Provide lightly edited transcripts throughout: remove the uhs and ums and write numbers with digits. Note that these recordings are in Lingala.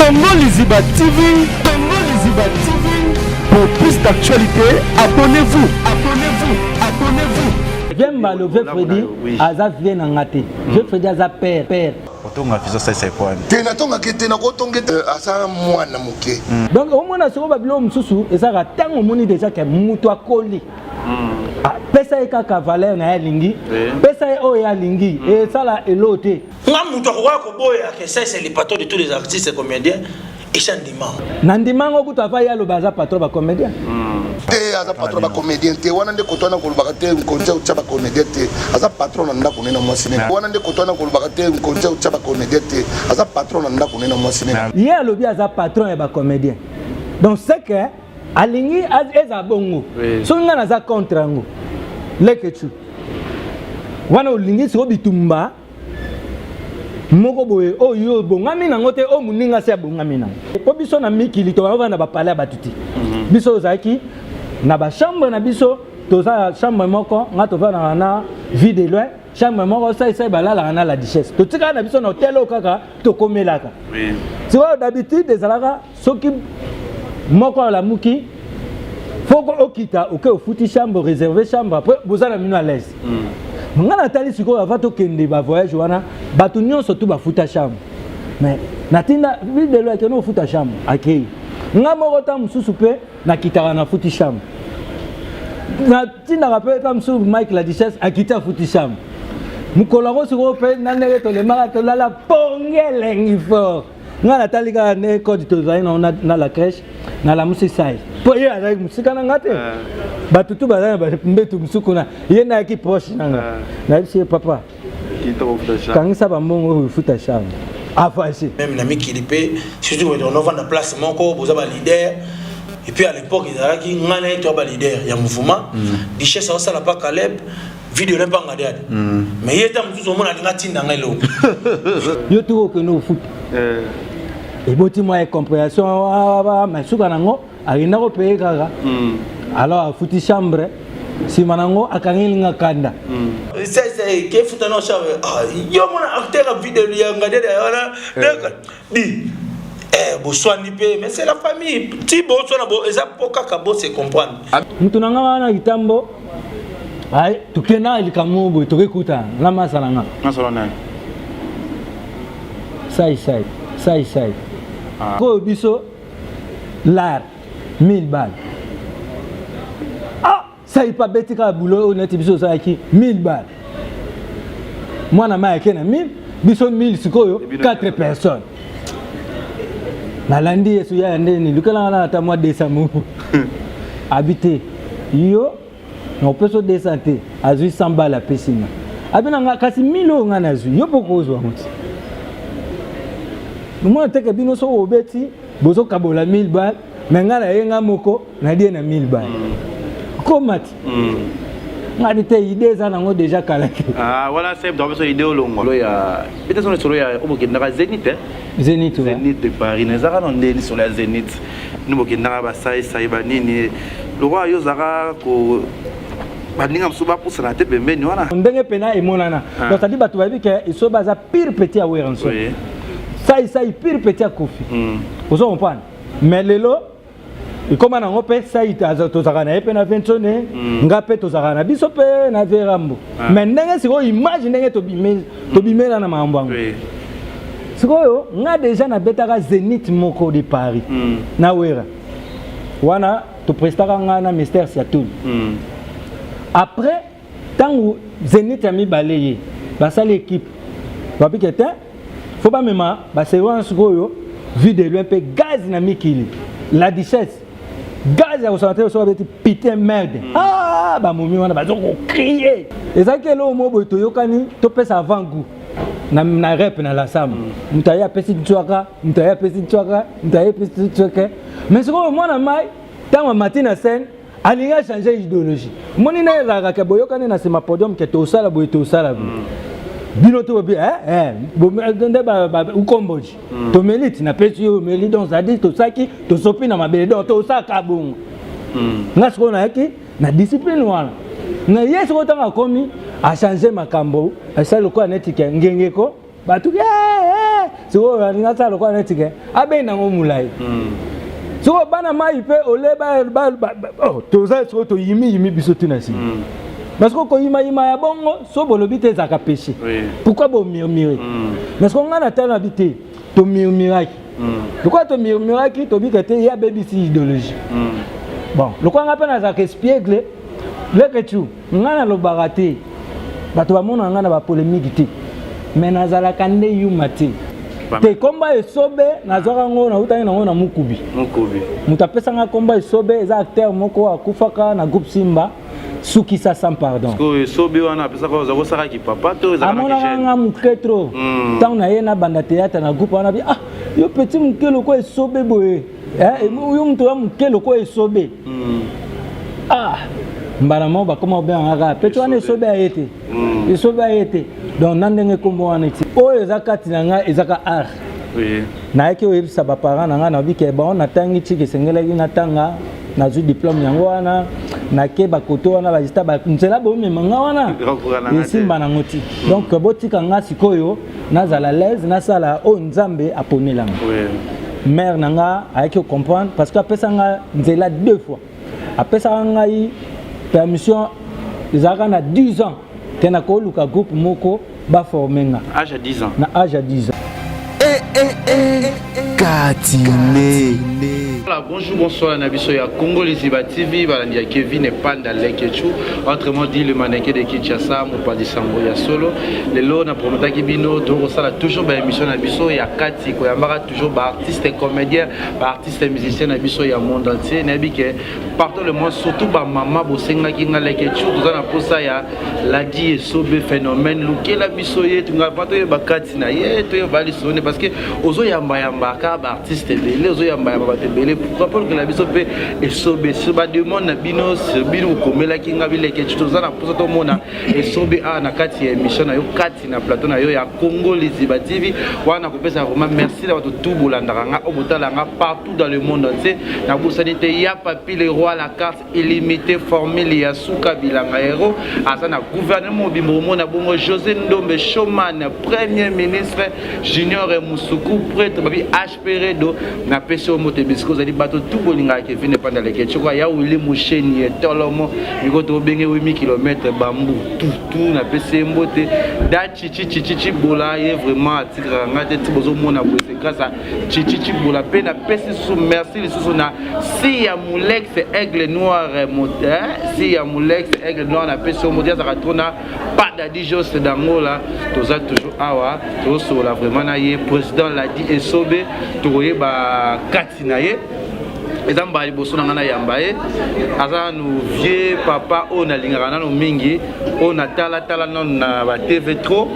Congo Liziba TV, Congo Liziba TV. Pour plus d'actualités, abonnez-vous, abonnez-vous, abonnez-vous. Vieux Mbalo, vieux Freddy, aza vieux na nga te. Vieux Freddy aza père, père. Otonga biso sese kwani. Te natongaki te nakotonge te aza mwana moke. Donc omona sikoyo babiloko mosusu ezalaka ntango omoni deja ke moto akoli ah, pesa ye kaka valeur na ye alingi, pesa ye oyo ye alingi, esala eloo te. Nga moto akokoka koboya que ça, c'est le patron de tous les artistes et comédiens, esa ndima. Na ndima yango kutu ava ye aloba aza patron bacomédien. Te, aza patron bacomédien te. Wana nde koto wana kolobaka te, nkonzi otya bacomédien te. Aza patron na ndako ne na mwasi ne. Wana nde koto wana kolobaka te, nkonzi otya bacomédien te. Aza patron na ndako ne na mwasi ne. Ye alobi aza patron ya bacomédien, donc c'est que alingi eza bongo. Soki ngai naza contre yango, leketu wana olingi sikoyo bitumba moko boye oyo obongami nango te, oyo moninga se abongami nango. Mpo biso na mikili tobanda na bapale ya bato te. Biso ozalaki na bachambre na biso, toza chambre moko, nga tovandaka na Vie de Loin chambre moko, saisai balalaka na La Duchesse. Totikaka na biso na hotel oyo kaka tokomelaka. Sikoyo d'habitude ezalaka soki moko alamuki, foko okita, oke ofuti chambre, réserve chambre, après boza na bino à l'aise. Nga natali sikoyo, avant tokende bavoyage wana, bato nyonso tu bafuta chambre, mais natinda videlo akende ofuta chambre, akei. Nga moko ta mosusu mpe nakitaka, nafuti chambre, natindaka mpe ta mosusu Mike La Duchesse akiti, afuti chambre. Mokolo yango sikoyo mpe na ndenge tolemaka, tolala pongi elengi fort. Ngai natali kaka nde code tozali nango na la crèche. Nalamusi sai mpo ye azalaki mosika na nga te, bato tu bazali na mbetu mosusu kuna, ye nde ayaki proche na nga. Nayebisi ye: "Papa, kangisa bambongo oyo, efuta chambre." Avoyage. Même na mikili mpe, surtout onovanda place moko, boza baleader. Et puis à l'époque ezalaki ngai na ye to baleader ya mouvement. Duchesse aosala pa Caleb video ne mpanga diade, mais ye ta mosusu omona alinga atinda ngai eloko. Yo tuka okende ofuta, eboti mwa incompréhension, mais suka nango akenda kopeye kaka. Alors afuti chambre, nsima nango akangeli nga kanda. Kefuta na chambre yo, mona acteur ya video ya ngadiade wana di boswani mpe, mais c'est la famille ti boswana bo eza mpo kaka bo se comprendre. Mutu na nga wana kitambo ai tokenda likambo boye, tokekutana na masa na nga. Masolo nani? Sai sai sai sai koyo biso lar 1000 balles. Ah, sai pa beti kaka bulo oyo neti biso osalaki 1000 balles, mwana mai ake na 1000, biso 1000. Sikoyo 4 personnes nalandi yesu yaya ndeni lukelanga na ata mwa 200 moko abi te, yo nakopesa 200 te. Azwi 100 balles, apesi nga. Abi na nga: "Kasi 1000 oyo nga nazwi, yo mpo kozwa yango ti omona teke bino soki obeti bozokabola 1000 balles, mais nga na ye nga moko nadie na 1000 balles koma ti ngadi te." Idée eza nango déjà kala te. Ah, wana se donc biso idée olongwa ya peut-être son solo ya obokendaka Zénith, hein? Zénith, ouais. Zénith de Paris na ezaka na ndeni solo ya Zénith ni bokendaka basaisai banini lokwa yo ozalaka ko baninga mosusu bapusana te pembeni wana. Ndenge pena emonana. Donc c'est-à-dire bato bayebi ke eso baza pire petit ya Werrason, sai sai pire petit ya Kofi. Ozo comprendre? Mais lelo ekóma nango mpe sai tozalaka na ye mpe na Vensone, nga mpe tozalaka na biso mpe na Verambo. Mais ndenge sikoyo image ndenge tobimela na makambo yango, sikoyo nga déjà nabetaka Zénith moko de Paris na Wera wana, toprestaka nga na Mystère Siatuli. Après ntango Zénith ya mibale ye basali équipe, babike te, fo bamema baseri wana. Sikoyo Vie de Loin mpe gaz na mikili, La Duchesse gaz ya kosala te. Soki babeti "putain, merde", ah, bamomi wana baza kocrier. Ezalaki eloko moko boye, toyokani topesa avant goût na rep na lasama. Moto aye apesi ntswaka, moto aye apesi ntswaka, moto aye apesi ntswaka. Mais sikoyo mwana mai, ntango amati na scène, alingi achange idéologie. Moni na ezalaka ke boyokani na nsima podium ke tosala boye, tosala boye, bino to bobi nde ukomboji tomeli ti napesi yo omeli. Donc c'est-à-dire tosaki tosopi na mabele, donc tosaka bongo. Nga sikoyo nayaki na discipline wana na ye. Sikoyo ntango akomi achange makambo, asali lokola neti ke ngengeko bato. Sikoyo alingi asala lokola neti ke abendi yango molai. Sikoyo bana mai mpe ole oh, toza sikoyo toyimiyimi biso tu na nsima. Parce que koyimayima ya bongo so bolobi te ezalaka péché. Pourquoi bomurmure? Mais sikoyo ngai natala na bi te, tomurmuraki. Lokola tomurmuraki, tobika te ye abebisi idéologie. Bon, lokola ngai mpe nazalaka espiègle, leke tu ngai nalobaka te, bato bamonaka ngai na bapolémique te, mais nazalaka nde yuma te. Te, komba Esobe nazwaka yango, nautaki nango na Mukubi. Mokobi. Moto apesanga komba Esobe eza acteur moko akufaka na groupe Simba, Sukisa sans pardon. Sikoyo Esobe wana apesaka, oza kosalaki papa to ezalaka Amonaka nga moke trop. Ntango na ye nabanda théâtre na groupe wana, bi ah, yo petit moke lokola Esobe boye. Eh, yo moto ya moke lokola Esobe. Ah, mbala moko bakoma kobengaka kaka petit wana Esobe aye te. Esobe aye te. Donc na ndenge nkombo wana eti oyo eza kati na ngai, ezaka art. Nayaki oyebisa baparent na ngai, nayebi ke bon, natangi tiki esengelaki natanga, nazwi diplôme yango wana, nake bakoto wana bazita nzela bomema nga wana esimba nango ti. Donc botika nga sikoyo nazala l'aise, nasala oyo Nzambe aponelanga. Mare na nga ayaki kocomprendre parce que apesa nga nzela deux fois. Apesaka ngai permission ezalaka na 10 ans ke nakoluka groupe moko baforme nga. Âge ya 10 ans? Na âge ya 10 ans. Katine. Voilà, bonjour, bonsoir, na biso ya Congo Liziba TV, balandi ya Kevin Epanda Lekechu, autrement dit le mannequin de Kinshasa, mopanzi sango ya solo. Lelo na promotaki bino, tokosala toujours ba émission na biso ya kati, koyambaka toujours ba artiste comédien, ba artiste musicien na biso ya monde entier. Nayebi ke partout le monde, surtout ba mama bosengaki nga Lekechu, toza na posa ya Ladi Esobe phénomène, lukela biso ye, tunga pa toyeba kati na ye, toyeba lisolo ne, parce que ozoyambayambaka ba artiste ebele, ozoyambayamba bato ebele, pourquoi mpo lukela biso mpe Esobe? Sur bademande na bino, sur bino bokomelaki nga bileke, toza na mposa tomona Esobe awa na kati ya émission na yo kati, na plateau na yo ya Congo Liziba TV. Wana kopesa vraiment merci na bato tu bolandaka nga, oyo botala nga partout dans le monde entier. Nabosani te ya Papi le roi, la carte illimité, formule ya suka bilanga héros, aza na gouvernement mobimba. Omona bongo José Ndombe Showman, premier ministre Junior Musuku, prêtre babi HP Redo, napesi yo moto bisika ozali. Bato tu bolingaka Kevin Epanda Leke Tshoko ya Willi Musheni etolomo miko tobenge 8000 km bambu tutu, napesi ye mbote. Da Chichi Chichi Chibola, ye vraiment atikaka nga te, ti bozomona boye, c'est grâce à Chichi Chibola. Mpe napesi lisusu merci lisusu na si ya Mulex Aigle Noir, si ya Mulex Aigle Noir, napesi yo moti azalaka trop na Padadi Jos d'Angola. Toza toujours awa, tozosolola vraiment na ye président Ladi Esobe, tokoyeba kati na ye. Eza mbala liboso na ngai nayamba ye, aza nanu vieux papa oyo nalingaka nano mingi, oyo natalatala nano na ba TV trop.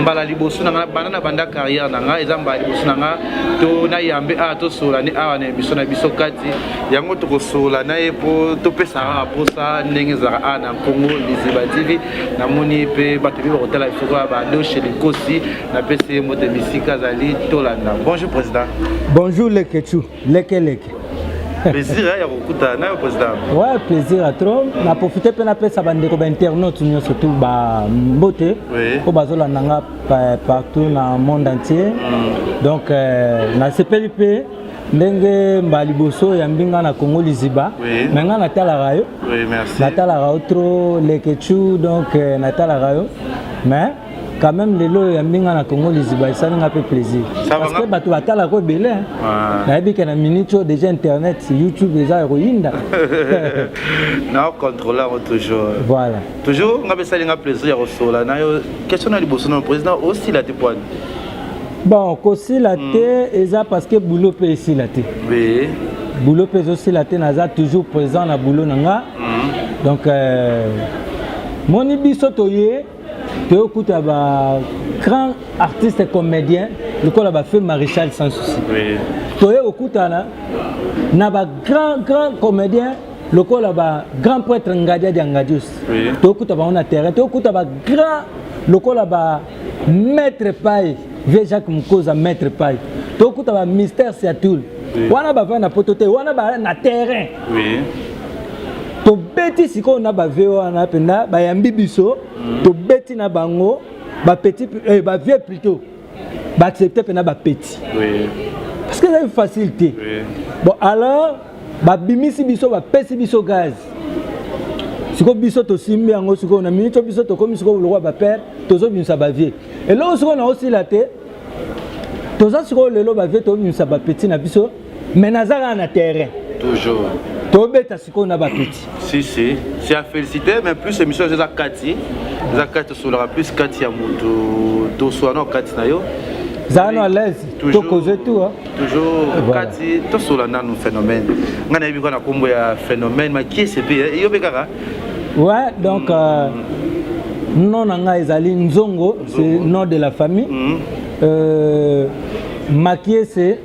Mbala liboso na ngai banda na banda carrière na ngai, eza mbala liboso na ngai to nayambe awa, tosolola ne awa na émission na biso kati. Yango tokosolola na ye mpo topesa kaka mposa ndenge ezalaka awa na Congo Liziba TV. Namoni mpe bato ebi bakotala biso kaka badoshe likosi, napesi ye mbote bisika azali tolanda. Bonjour président. Bonjour Lekechu, leke leke. Plaisir ya kokutana na yo, président. Ouais, plaisir à trop. Na profite mpe napesa bandeko bainternaute nyonso tu bambote oyo bazolanda nga partout na monde entier. Donc nasepeli mpe ndenge mbala liboso oyambi nga na Congo Liziba. Mais nga natalaka yo. Oui, merci. Natalaka yo trop, Lekechu, donc natalaka yo, mais quand même lelo oyo yambi nga na Congo Liziba, esali nga mpe plaisir parce que bato batalaka ebele. Nayebi ke na minute oyo déjà internet, YouTube eza ya koyinda. Na contrôle yango toujours. Voilà. Toujours nga mpe esali nga plaisir ya kosolola na yo. Question na liboso na président, osila te poani? Bon, kosila te eza parce que boulot mpe esila te. Boulot mpe ezosila te, naza toujours présent na boulot na nga. Donc moni biso toye toyokuta ba grand artiste comédien lokola bafeu Maréchal Sans Souci. Toye kokutana na ba grand grand comédien lokola ba grand prêtre Ngadia dia Ngadios. Toyokuta bango na terrain, toyokuta ba grand lokola ba maître Pai, vieux Jacques Mukoza, maître Pai, toyokuta ba Mystère Siatul. Wana bavanda na poto te, wana ba na terrain. Tobeti sikoyo na bavieux wana mpenza, bayambi biso, tobeti na bango, bapetit, bavieux plutôt. Baaccepte mpena bapeti parce que ezali facile te. Bon, alors babimisi biso, bapesi biso gaz. Sikoyo biso tosimbi yango. Sikoyo na minute biso tokomi sikoyo lokola bapère, tozobimisa bavieux. Eloko sikoyo naosila te, toza sikoyo lelo bavieux, tobimisa bapetits na biso, mais naza kaka na terrain. Toujours. Tobeta sikoyo na bapetits. Si si, c'est à féliciter, mais plus émission eza kati, eza kati, tosolaka plus kati ya moto, tosola na kati na yo. Zala no à l'aise, tokoze tout, hein. Toujours. Kati tosola nanu phénomène. Ngai nayebi kaka na nkombo ya phénomène Makiese mpe yo mpe kaka. Ouais, donc nom na ngai ezali Nzongo, c'est nom de la famille. Makiese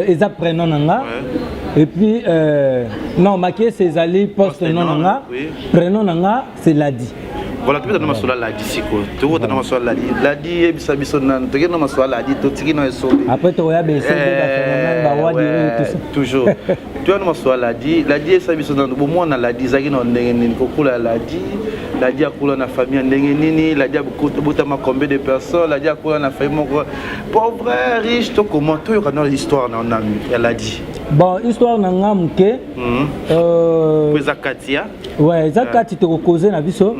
eza prénom na nga. Et puis non, Makiese ezali poste nom na nga. Prénom na nga, c'est Ladi. Voilà, tobeta na masolo ya Ladi sikoyo. Tokota na masolo ya Ladi. Ladi, yebisa biso nanu, tokende na masolo ya Ladi, totiki na esobe. Après tokoya besobe, baphénomène, bawadi, tout ça. Toujours toya na masolo ya Ladi. Ladi, yebisa biso nanu, bomwana Ladi ezalaki na ndenge nini? Kokula ya Ladi, Ladi akula na famille ya ndenge nini? Ladi abotama combien de personnes? Ladi akula na famille moko pauvre, riche, to comment? Toyoka na histoire na nanu ya Ladi. Bon, histoire na nga moke. Po eza kati ya Ouais, eza kati, tokokoze na biso.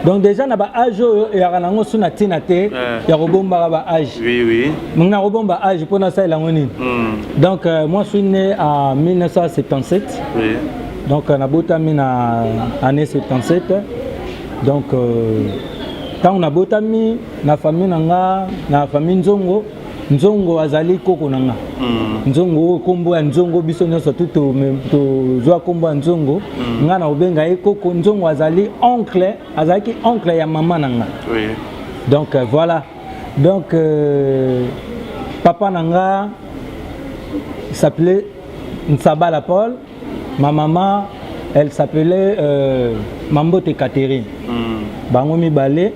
Donc déjà na baâge oyo eyaka nango so na ntina te ya kobombaka baâge. Oui. Na kobomba âge mpo nasalela yango nini? Donc moi, je suis né en 1977. Donc nabotami na année 77. Donc ntango nabotami na famille na nga, na famille Nzongo, Nzongo azali koko na nga. Nzongo oyo, nkombo ya Nzongo, biso nyonso tu tozwa nkombo ya Nzongo. Nga na kobenga ye koko Nzongo, azali oncle, azalaki oncle ya mama na nga. Donc voilà, donc papa na nga s'appelait Nsabala Paul, ma maman, elle s'appelait Mambote Catherine. Bango mibale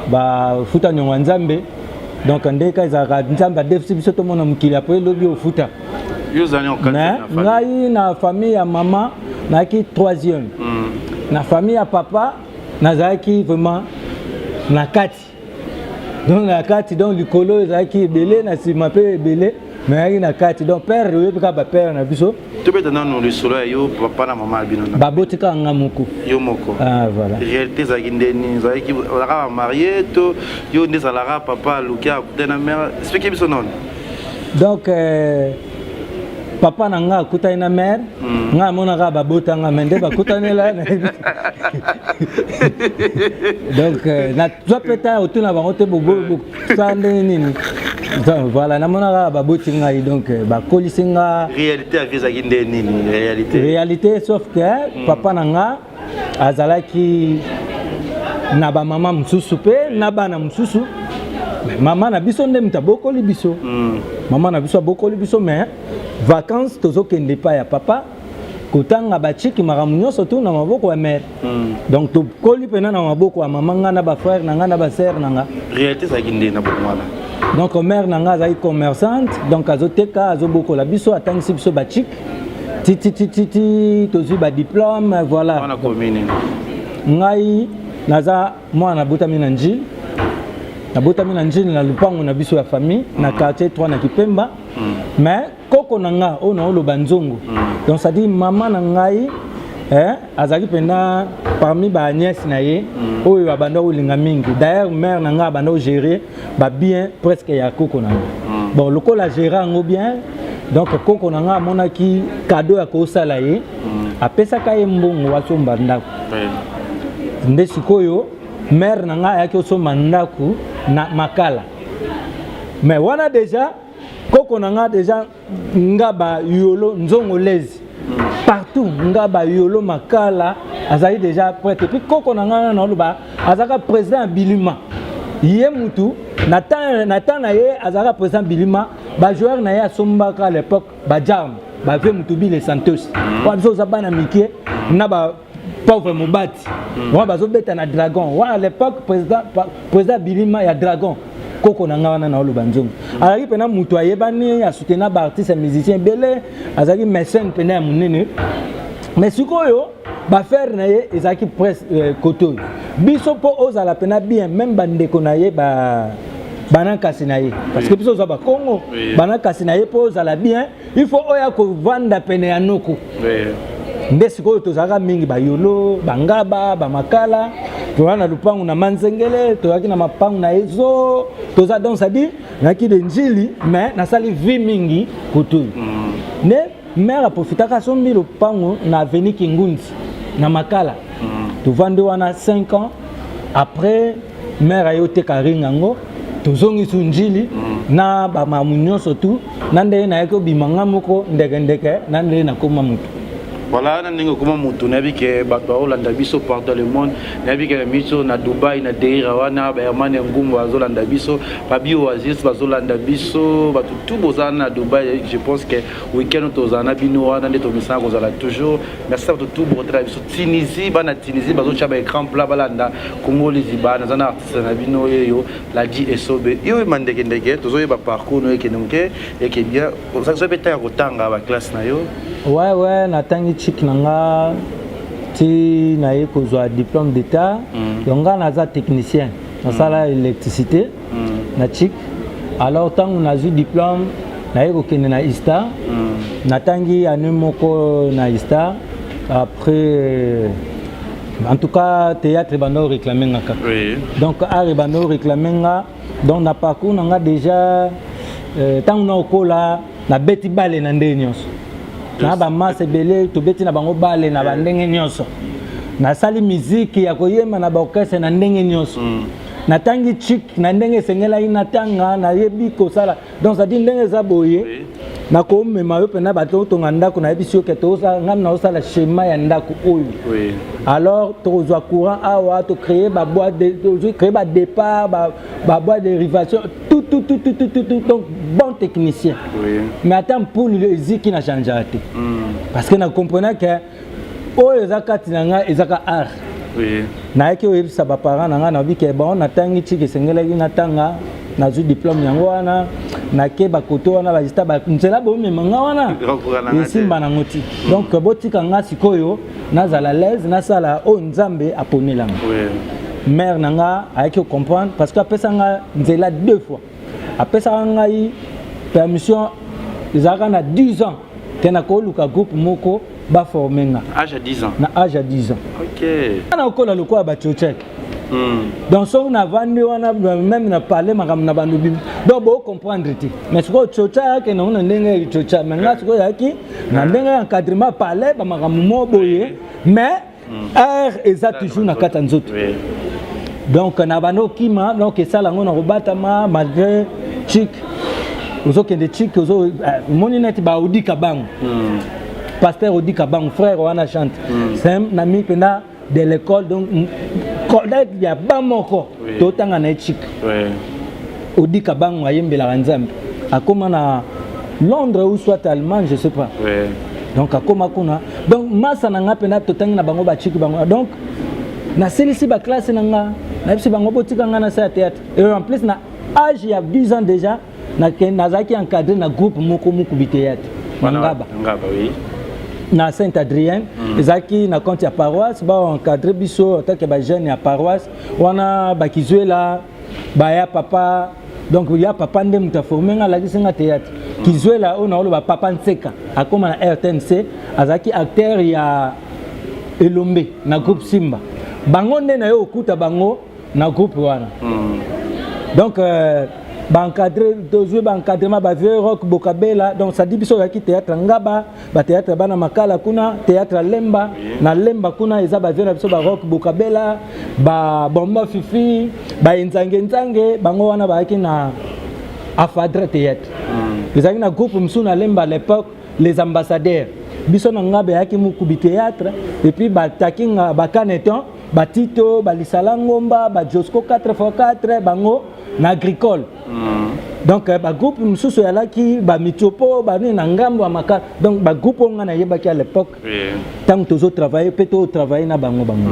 bafuta niongo ya Nzambe. Donc ndeka ezalaka, Nzambe adefisi biso, tomona mokili, apres elobi ofuta. Mais ngai na famille ya mama nazalaki troisième. Na famille ya papa nazalaki vraiment na kati, donc na kati, donc likolo ezalaki ebele, na nsima mpe ebele, mais azalaki na kati. Donc père, oyebi kaka bapère na biso. Tobeta nano lisolo ya yo, papa na mama ya bino. Baboti kaka nga moko. Yo moko? Ah, voilà. Réalité ezalaki ndeni? Ezalaki ozalaka bamarié to yo nde ezalaka papa aluki akutani na mare? Explique biso nano. Donc papa na nga akutani na mare. Nga amonaka babotanga, me nde bakutanela. Donc nazwa mpe ta otuna bango te, bosala ndenge nini. Voilà, namonaka baboti ngai, donc bakolisi nga. Réalité ya vie ezalaki nde nini, réalité? Réalité, sauf que papa na nga azalaki na bamama mosusu mpe na bana mosusu. Mama na biso nde moto abokoli biso. Mama na biso abokoli biso, mais vacances tozokende epai ya papa kotanga bachiki, makambo nyonso tu na maboko ya mare. Donc tokoli mpena na maboko ya mama, nga na bafrère na nga na basœur na nga. Réalité ezalaki nde na bomwana? Donc mare na nga azalaki commerçante, donc azoteka, azobokola biso, atangisi biso bachiki tititititi, tozwi badiplôme, voilà. Wana commune? Ngai naza mwana, nabotami na Njili, nabotami na Njili, na lupango na biso ya famille, na quartier 3 na Kipemba. Mais koko na nga oyo naoloba Nzongo, donc c'est-à-dire mama na ngai, azalaki mpena parmi banièce na ye oyo abanda kolinga mingi. D'ailleurs mare na ngai abanda kogérer babien presque ya koko na ngai. Bon, lokola agérer yango bien, donc koko na ngai amonaki cadeau ya kosala ye, apesaka ye mbongo asomba ndako. Nde sikoyo mare na ngai ayaki osomba ndako na Makala. Mais wana déjà koko na ngai déjà nga bayolo Nzongo lezi partout, nga bayolo Makala, azali déjà prêtre. Et puis koko na ngai na oloba azalaka président ya Bilima. Ye mutu na temps na ye azalaka président Bilima, bajoueur na ye asombaka à l'époque bajarme, bavie mutu bile Santos wana. Biso oza bana mike na ba pauvre mobati wana bazobeta na Dragon wana à l'époque, président Bilima ya Dragon. Koko na nga wana na oloba Nzongo azalaki mpena moto ayebani, asoutenir baartiste ya musicien ebele, azalaki mécène mpena ya monene. Mais sikoyo baaffaire na ye ezalaki presque côté oyo biso mpo ozala mpena bien, même bandeko na ye. Bana kasi na ye, parce que biso oza bakongo, bana kasi na ye mpo ozala bien, il faut oya kovanda pene ya noko. Nde sikoyo tozalaka mingi bayolo, bangaba, bamakala. Toza na lupangu na Manzengele, tozalaki na mapangu na Ezo. Toza, donc c'est-à-dire nayaki de Njili, mais nasali vie mingi kutuyu. Nde mare aprofitaka, asombi lopangu na avenue Kingunzi na Makala. Tovandi wana 5 ans. Après, mare aye oteka ring yango, tozongisi Njili na bamamu nyonso tu na ndenge nayaki obima nga moko ndekendeke na ndenge nakóma motu. Voilà, na ndenge okoma motu, nayebi ke bato baolanda biso partout dans le monde. Nayebi ke na miso na Dubai, na Deira wana, bahermane ya Ngumbu bazolanda biso, babi Oasis bazolanda biso, bato tu bozala na Dubai. Je pense que weekend tozala na bino wana nde tomisana kozala toujours. Merci bato tu bokotala biso. Tunisie, bana Tunisie bazotya baécran plat, balanda Kongo Liziba. Naza na artiste na bino oyo Ladi Esobe. Yo oyeba ndekendeke, tozoyeba parcours no ekende moke, eke bien. Ozoyebi ntango ya kotanga baclasse na yo? Ouais, natangi chik na nga ti naye kozwa diplôme d'état. Donc nga naza technicien, nasala électricité na chik. Alors ntango nazwi diplôme, naye kokende na ISTA. Natangi année moko na ISTA. Après, en tout cas, théâtre ebanda oréclame nga kaka. Donc art ebanda oréclame nga. Donc na parcours na nga déjà, ntango na okola, nabeti bale na ndenge nyonso na bamase ebele, tobeti na bango bale na bandenge nyonso. Nasali miziki ya koyemba na baorchestre na ndenge nyonso. Natangi chik na ndenge esengelaki natanga, nayebi kosala. Donc c'est-à-dire ndenge eza boye, nakomema yo mpena bato otonga ndako, nayebisi yo ke ngami naosala schéma ya ndako oyo. Alors tokozwa courant awa, tocréer baboîte, tocréer badépart, baboîte dérivation, tout tout tout tout tout tout tout. Donc bon technicien. Mais ata mpulu eziki na changeaka te, parce que na comprenant ke oyo eza kati na ngai ezaka art. Nayaki oyebisa baparent na ngai, nayebi ke bon, natangi tiki esengelaki natanga, nazwi diplôme yango wana, nake bakoto wana, baISTA, nzela bomema nga wana esimba nango ti. Donc botika nga sikoyo nazala l'aise, nasala oyo Nzambe aponelanga. Mare na nga ayaki kocomprendre, parce que apesa nga nzela deux fois. Apesaka ngai permission, ezalaka na 10 ans te, nakoluka groupe moko baforme nga. Âge ya 10 ans? Na âge ya 10 ans. Na okola lokola bacocek. Donc soki navandi wana, même na parle makambo na bandu, donc bocomprendre te. Mais sikoyo coca ayaki nango na ndenge ya coca, mais nga sikoyo ayaki na ndenge ya encadrement, parle bamakambo mo boye, mais art eza toujours na kati ya nzoto. Donc na banda okima, donc esala yango na kobatama malgré chik ozokende chik, omoni neti baodika bango, pasteur Odika bango, frère wana chante. C'est un ami mpena de l'école, donc collègue ya ba moko totanga na ye chik. Odika bango ayembelaka Nzambe, akóma na Londres ou soit Allemagne, je sais pas. Donc akóma kuna. Donc masa na nga mpena totangi na bango bachiki bango. Donc nasilisi baclasse na nga, nayebisi bango botika nga nasala théâtre. Et en plus, na âge ya 10 ans déjà, nazalaki encadré na groupe moko, Mokubi Théâtre na Ngaba. Ngaba, oui. Na Saint Adrien. Ezalaki na compte ya paroisse, baencadre biso en tant que bajeune ya paroisse wana, bakizwela baya papa. Donc ya papa nde moto aforme nga, alakisi nga théâtre. Kizwela oyo naoloba, papa Nseka, akóma na RTNC, azalaki acteur ya Elombe na groupe Simba. Bango nde na ye okuta bango na groupe wana. Donc baencadre, tozwi baencadrement, bavieux Rock Bokabela. Donc sadi biso ozalaki théâtre Ngaba, bathéâtre bana Makala kuna, théâtre Lemba. Na Lemba kuna eza bavieux na biso, barock Bokabela, babomba Fifi, baenzange-nzange, bango wana bazalaki na Afadre Théâtre. Ezalaki na groupe mosusu na Lemba à l'époque, les Ambassadeurs. Biso na Ngaba eyaki Mokubi Théâtre, et puis batakinga bakaneton, batito balisala ngomba, bajosco 4x4, bango na agricole. Donc bagroupe mosusu eyalaki bamitiopo, banini na ngambo ya Makala. Donc bagroupe oyo ngai nayebaki à l'époque, ntango tozotravaille mpe totravaille na bango bango.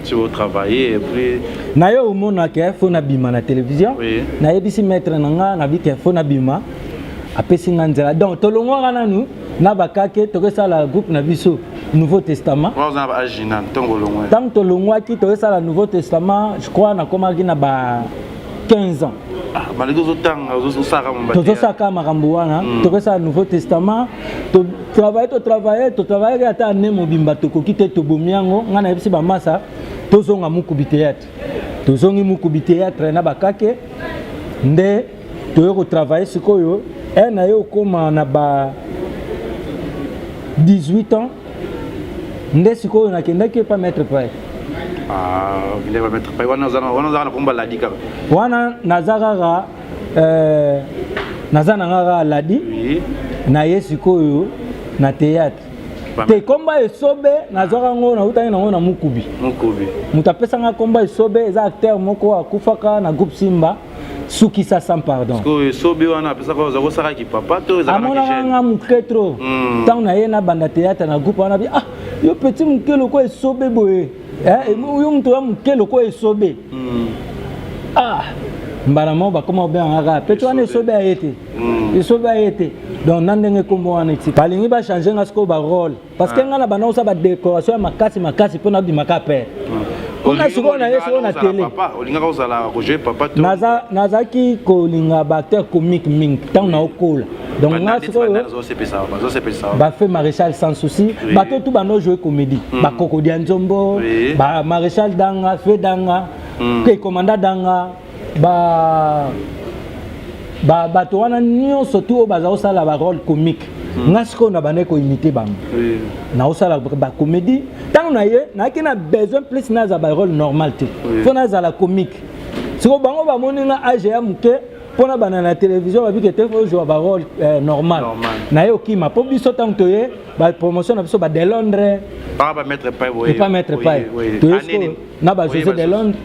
Tu veux travailler et puis Na ye omonaka faut nabima na télévision. Nayebisi maître na nga, nabi ke faut nabima, apesi nga nzela. Donc tolongwaka nanu na bakake, tokosala groupe na biso Nouveau Testament. Oza na baage nani ntongo olongwa? Ntango tolongwaki, tokosala Nouveau Testament, je crois nakomaki na ba 15 ans. Ah, malgré ozotanga, ozosalaka. Tozosalaka makambo wana. Tokosala Nouveau Testament, totravaille, totravaille, totravaillaki ata ane mobimba, tokoki te, tobomi yango. Ngai nayebisi bamasa tozonga Mukubi Théâtre. Tozongi Mukubi Théâtre na bakake nde toye kotravaille. Sikoyo e na ye okóma na ba 18 ans nde sikoyo nakendaki epa Maître Pai. Ah, okendaki pa Maître Pai. Wana ozaka na komba Ladi kaka? Wana naza kaka naza na nga kaka Ladi. Na ye sikoyo na théâtre te, komba Esobe nazwaka yango, nautaki nango na Mukubi. Mukubi. Moto apesanga komba Esobe eza acteur moko akufaka na groupe Simba, Sukisa Sans Pardon. Sikoyo Esobe wana apesaka, oza kosalaki papa to ezalaka? Amonaka nga moke trop. Ntango na ye nabanda théâtre na groupe wana, bi ah, yo petit moke lokola Esobe boye. Eh, yo moto ya moke lokola Esobe. Ah, mbala moko bakoma kobenganga kaka petit wana, Esobe aye te, Esobe aye te. Donc na ndenge nkombo wana eti balingi bachange nga sikoyo barole, parce que nga na banda kosala badécoration ya makasi makasi mpo nabimaka pere mpona sikoyo na ye sikoyo na télé. Olingaka ozala kojouer papa to? Nazalaki kolinga baacteur comique mingi ntango naokola. Donc nga sikoyo bafe Maréchal Sans Souci, bato tu bando jouer comédie, bakokodia nzombo, ba Maréchal Danga, fe Danga, ke commanda Danga, ba bato wana nyonso tu oyo baza kosala barole comique. Nga sikoyo na bandaki koimite bango, naosala bacomédie. Ntango na ye nayaki na besoin plus nazala barole normal te, mpo nazala comique. Sikoyo bango bamoni nga age ya moke mpona bana na télévision, babiki te ozwa barole normal. Na ye okima mpo biso ntango toye bapromotion na biso ba de Londres. Epa Maître Pai toye sikoyo na ba José de Londres.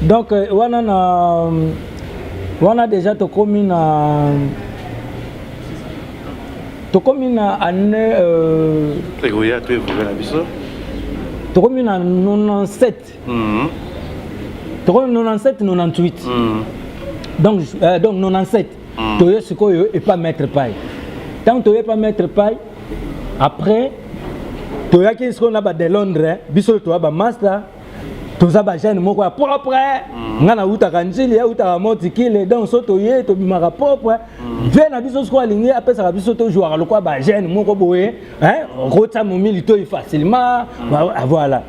Donc wana na wana déjà tokomi na année tokomi na 97, tokomi 97, 98. Donc 97 toye sikoyo epa Maître Pai. Ntango toye epa Maître Pai, après toyaki sikoyo na ba de Londres. Biso toya bamaster, toza bajeune moko ya propre. Nga nautaka Njili, autaka Motikile. Donc so toye tobimaka propre. Ve na biso sikoyo alingi apesaka biso tojwaka lokola bajeune moko boye, kotia momi litoi facilement. Voilà,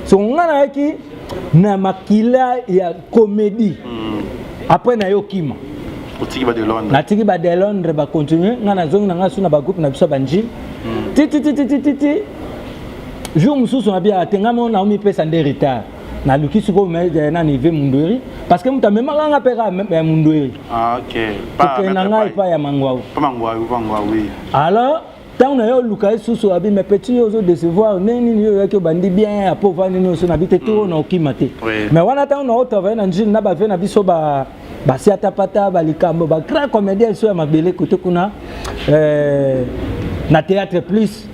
so nga nayaki na makila ya comédie. Après naye okima. Otiki ba de Londres? Natiki ba de Londres, bacontinue. Nga nazongi na nga su na bagroupe na biso ya banjili ti ti ti ti ti ti ti. Jour mosusu na bia te, nga mo naomipesa nde retard, naluki sikoyo nani, ve Mundweri, parce que moto amemaka nga mpe kaka Mundweri. Tokende na ngai epai ya Mangwau. Alors ntango na ye oluka ye susu, abi: "Mais petit, yo ozodecevoir ndenge nini? Yo oyaki, obandi bien, apo ovandi nyonso na bi te to na okima te." Mais wana ntango na otravaille na Njili na bave na biso, basiatapata balikambo, bagrand comédien so ya mabele kote kuna na Théâtre Plus,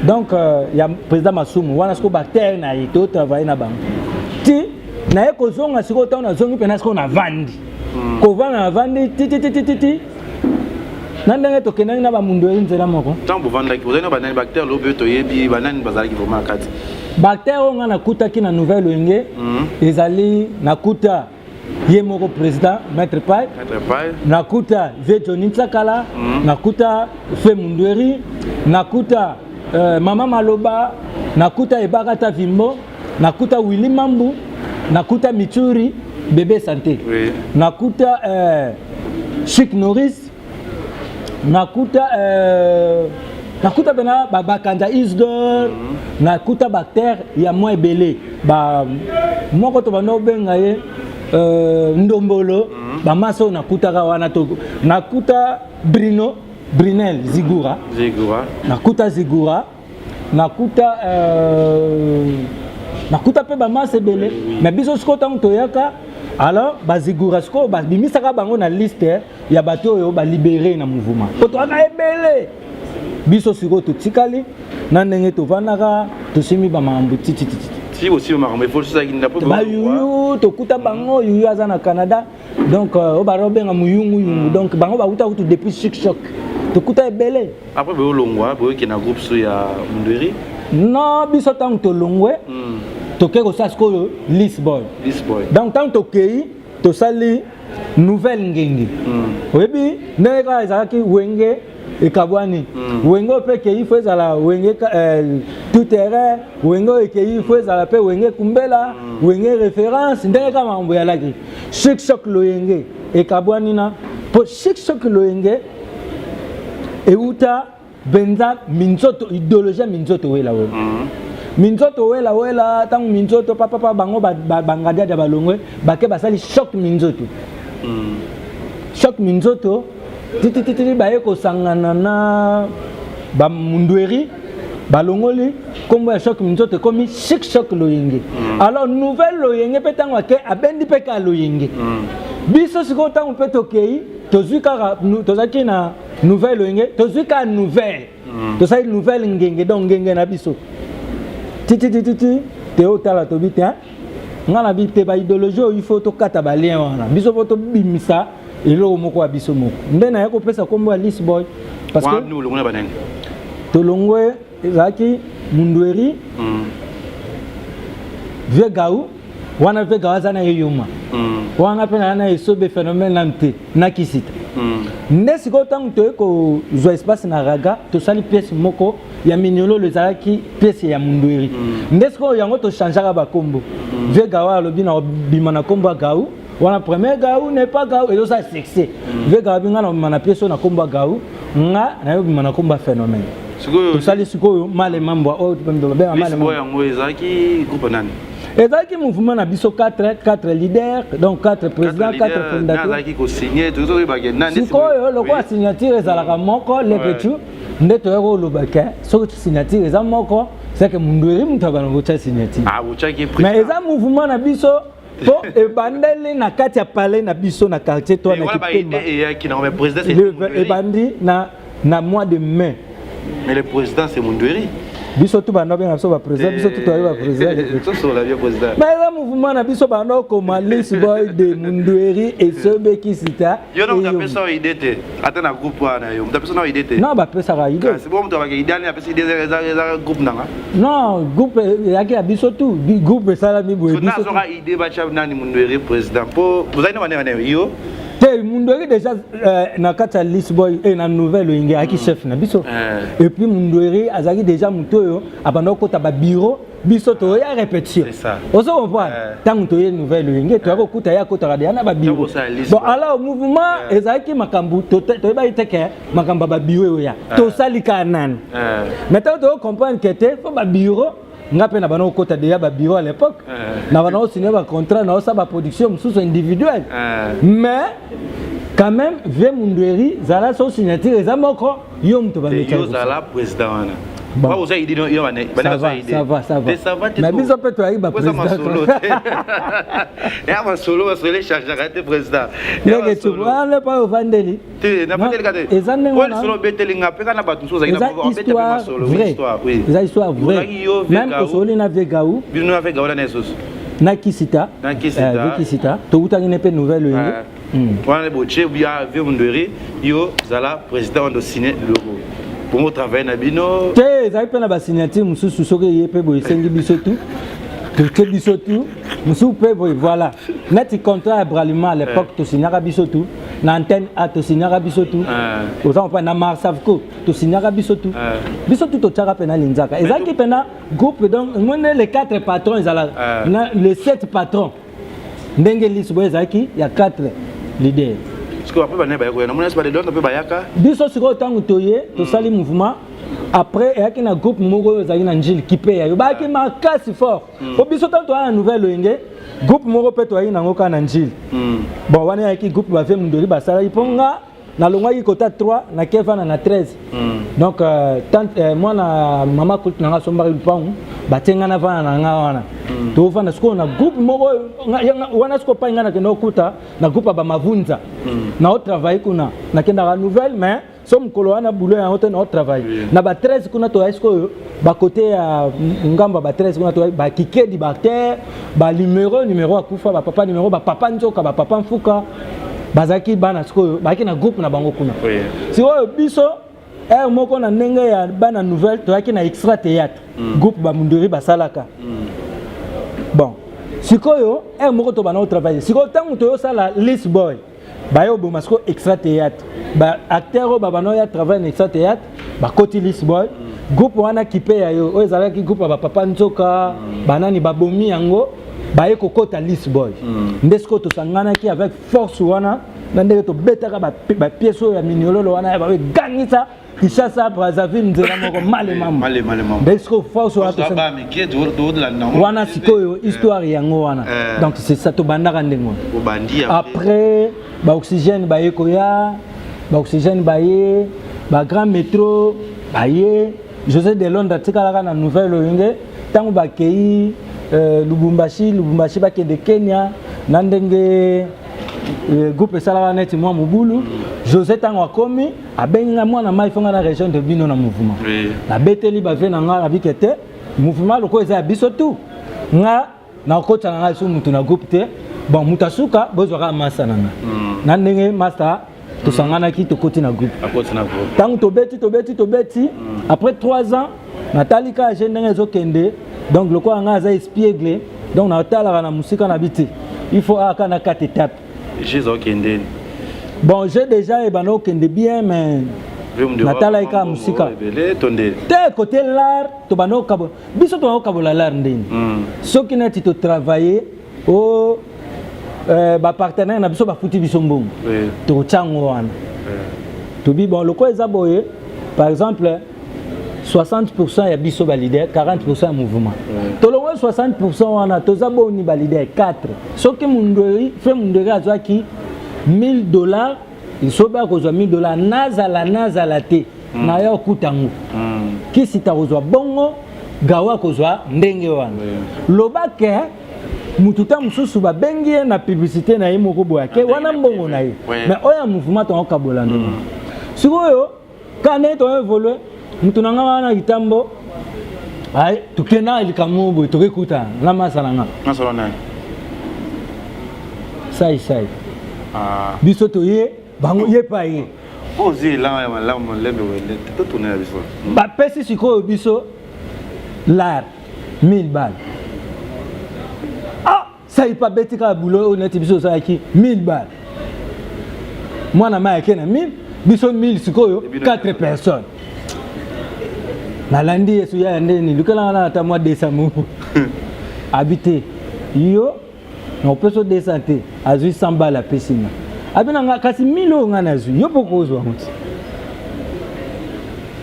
donc ya président Masumu wana, sikoyo baacteur na ye totravaille na bango ti naye kozonga. Sikoyo ntango nazongi mpena sikoyo navandi, kovanda navandi ti ti ti ti ti ti na ndenge tokendaki na bamundu eyi nzela moko. Ntango bovandaki, ozali na banani baacteur lobi oyo toyebi? Banani bazalaki vraiment na kati? Baacteur oyo ngai nakutaki na Nouvelle Wenge ezali, nakuta ye moko président Maître Pai. Maître Pai. Nakuta ve Johnny Ntsakala, nakuta fe Mundweri, nakuta Mama Maloba, nakuta Ebakata Vimbo, nakuta Willy Mambu, nakuta Mituri Bébé Santé, nakuta Chic Norris, nakuta pena bakanza Isdor. Nakuta baacteur ya mwa ebele, ba moko to banda obenga ye Ndombolo. Bamasa oyo nakutaka wana, nakuta Brino Brinel Zigura. Zigura. Nakuta Zigura, nakuta mpe bamasa ebele. Mais biso sikoyo ntango toyaka, alors bazigura sikoyo babimisaka bango na liste ya bato oyo balibere na mouvement, po toyaka ebele. Biso sikoyo totikali na ndenge tovandaka, tosimbi bamakambo titititi. Ti osimbi makambo evolution ezalaki nda po? Bayuyu tokuta bango. Yuyu aza na Canada, donc oyo bala obenga muyunguyungu. Donc bango bauta kutu depuis Chic Choc, tokuta ebele. Après boyolongwa, boyoke na groupe so ya Mundweri? Non, biso ntango tolongwe, tokei kosala sikoyo Lisboy. Lisboy. Donc ntango tokei, tosali Nouvelle Ngenge. Oyebi ndenge kaka ezalaki Wenge ekabwani. Wenge oyo mpe ekei, fo ezala Wenge tout terrain. Wenge oyo ekei, fo ezala mpe Wenge Kumbela, Wenge référence. Ndenge kaka makambo eyalaki, Chic Choc Loyenge ekabwani na mpo Chic Choc Loyenge euta benza minzoto, idéologie ya minzoto wela wela. Minzoto wela wela, ntango minzoto papapa bango bangadiadia balongwe, bake basali Choc Minzoto. Choc Minzoto titititi baye kosangana na bamundweri, balongoli nkombo ya Choc Minzoto, ekomi Chic Choc Loyenge. Alors Nouvelle Loyenge mpe ntango ake, abendi mpe kaka Loyenge. Biso sikoyo ntango mpe tokei, tozwi kaka tozalaki na Nouvelle Loyenge, tozwi kaka Nouvelle, tosali Nouvelle Ngenge. Donc Ngenge na biso tititititi te otala tobi te nga na bi te baidéologie oyo, il faut tokata balien wana. Biso mpo tobimisa eloko moko ya biso moko, nde naye kopesa nkombo ya Lisboy, parce que olongwe na banani? Tolongwe, ezalaki Mundweri, Vieux Gau wana. Vieux Gau aza na ye yuma wana mpe na Esobe, Phénomène nanu te, nakisita. Nde sikoyo ntango toye kozwa espace na Raga, tosali pièce moko ya Minyololo, ezalaki pièce ya Mundweri. Nde sikoyo yango tochangeaka bakombo. Vieux Gau alobi na obima na kombo ya Gau wana, premier Gau n'est pas Gau, ezosala succès. Vieux Gau abi nga na obima na pièce oyo na kombo ya Gau, nga naye obima na kombo ya Phénomène. Tosali sikoyo Malema Mbwa oyo babenga Malema. Yango ezalaki groupe nani? Ezalaki mouvement na biso 4, 4 leaders, donc 4 présidents, 4 fondateurs. Sikoyo lokola signature ezalaka moko, leketu nde toyaki koloba ke soki signature eza moko, c'est que Mundweri moto abana kotya signature. Mais eza mouvement na biso mpo ebandeli na kati ya palais na biso na quartier to na Kitemba. Ebandi na mois de mai. Mais le président, c'est Mundweri. Biso tu banda benga biso baprésident, biso tu toyali baprésident. Mais eza mouvement na biso, banda okoma Lisboy de Mundweri Esobeki Sita. Yo na moto apesa idée te, ata na groupe wana yo moto apesa na idée te? Non, bapesaka idée. Kasi bo moto abaka idée ani apesa idée, eza groupe nanga. Non, groupe eyaki ya biso tu, groupe esalami boye. Biso nazwaka idée batya nani, Mundweri président, mpo bozali na bane yo. Te, Mundweri déjà na kati ya Lisboy e na Nouvelle Oyinge ayaki chef na biso. Et puis Mundweri azalaki déjà moto oyo abanda kokota babureau. Biso toya répétition, ozo comprendre, ntango toye Nouvelle Oyinge, toya kokuta ye akotaka deya na babureau. Bon, alors mouvement ezalaki makambo toyebaki te ke makambo ya babureau oya tosali kaka nani. Mais ntango toyo comprendre ke te, fo babureau, nga mpe na bana kokota deya babureau à l'époque, na bana kosigne bacontrat, na osala baproduction mosusu individuelle. Mais quand même, vieux Mundweri zala so signature eza moko, yo moto. Ozala président wana. Oza idée yo. Ça va, ça va, ça va. Mais biso mpe toyaki baprésident. Ya masolo, masolo echangeaka te, président. Ndenge wana mpa ovandeli. Te, nafandelika te. Eza ndenge wana. Lisolo obetelinga mpe kaka na bato mosusu. Eza histoire vraie, eza histoire vraie. Même osoli na vieux Gau. Bino na vieux Gau na lisusu. Na Kisita. Na Kisita. Kisita tokutaki ne mpe Nouvelle Oyenge. Wana botie bia vieux Mundweri, yo zala président wana, osigne logo, bongo travaille na bino. Te, ezali mpe na basignature mosusu. Soki eye mpe boye, esengi biso tu totie biso tu mosusu mpe boye. Voilà, neti contrat ya Bralima à l'époque, tosignaka biso tu na Antenne A, tosignaka biso tu, oza mpa na Marsavco, tosignaka biso tu, biso tu totiaka mpe na linzaka. Ezalaki mpena groupe. Donc mwene les quatre patrons ezalaka na les sept patrons, ndenge lisu boye ezalaki ya quatre leader. Biso sikoyo ntango toye, tosali mouvement. Après eyaki na groupe moko oyo ezalaki na Njili, kipe ya yo, bayaki makasi fort. Po biso ntango toya na Nouvelle Oyenge, groupe moko mpe toyaki nango kaka na Njili. Bon, wana eyaki groupe bavieux Mundweri basalaki, mpo nga nalongwaki kota 3, nake vanda na 13. Donc mwana mama kutu nanga asombaki lupangu, batie nga navanda na nga wana. Tovanda sikoyo na groupe moko wana. Sikoyo pai nga nakende okuta na groupe ya bamavunza, naotravaille kuna, nakendaka Nouvelle, mais so mokolo wana bulo yango te, naotravaille na ba 13 kuna. Toyai sikoyo bakote ya ngambo ya ba 13 kuna, toyai bakikedi baacteur, banumero numero akufa, bapapa numero, bapapa nzoka, bapapa mfuka, bazalaki bana. Sikoyo bazalaki na groupe na bango kuna. Sikoyo biso heure moko na ndenge ya bana Nouvelle, toyaki na extra théâtre, groupe bamunduri basalaka. Bon, sikoyo heure moko tobanda kotravaille. Sikoyo ntango toyosala Lisboy. Baye oboma sikoyo Extra Théâtre, baacteur oyo babanda oya travail na Extra Théâtre bakoti Lisboy. Groupe wana kipe ya yo oyo ezalaki groupe ya bapapa nzoka, banani babomi yango, baye kokota Lisboy. Nde sikoyo tosanganaki avec force wana na ndenge tobetaka bapièce oyo ya miniololo wana ya egangisa Kinshasa, Brazzaville, nzela moko malemama. Nde sikoyo force wana wana sikoyo histoire yango wana. Donc c'est ça, tobandaka ndenge wana. Après baoxygène baye koya, baoxygène baye, bagrand métro baye, José de Londres atikalaka na Nouvelle Oyenge. Ntango bakei Lubumbashi, Lubumbashi bakende Kenya, na ndenge groupe esalaka neti mwa mobulu. José ntango akomi, abengi ngai: "Mwana mai, fonga na région de bino na mouvement." Nabeteli bave na ngai, nabike te, mouvement lokola eza ya biso tu, nga nakokotisa na ngai su mutu na groupe te. Bon, mutu asuka bozwaka masa na nga. Na ndenge masa tosanganaki, tokoti na groupe. Ntango tobeti, tobeti, tobeti, après 3 ans natali kaka je ndenge ezokende. Donc lokola ngai aza espiègle, donc natalaka na mosika na bi te, il faut aka na quatre étapes. Bon, j'ai déjà ebanda okende bien, mais natalaki kaka mosika te. Côté l'art, tobanda okabola, biso tobanda kokabola l'art ndeni. Soki neti totravaille o bapartenaire na biso bafuti biso mbongo, tokotya yango wana. Tobi bon, lokola eza boye, par exemple 60 ya biso baleader, 40 ya mouvement. Tolongwe 60 wana, toza boni baleader? 4. Soki Mundweri fe, Mundweri azwaki 1000 $, soki akozwa 1000 $, nazala nazala te, na yo okuta yango. Kisita kozwa bongo, gawa akozwa ndenge wana. Loba ke mutu ta mosusu babengi ye na publicité na ye moko boye, ake wana mbongo na ye. Mais oyo ya mouvement tongokabola ndenge sikoyo kaka ndenge toévolue. Mutu na nga wana kitambo tokenda likambo boye, tokekuta na masa na nga. Sai sai. Biso toye bango, ye pa ye. Bapesi sikoyo biso l'art 1000 balles. Ah, sai pa beti kaka bulo oyo neti biso osalaki 1000 balles, mwana mai ake na 1000, biso 1000. Sikoyo 4 personnes nalandi yesu ya ndeni lukelanga na ata mwa 200 moko abi te, yo nakopesa 200 te. Azwi 100 balles, apesi nga. Abi na nga: "Kasi 1000 oyo nga nazwi, yo mpo kozwa ngo ti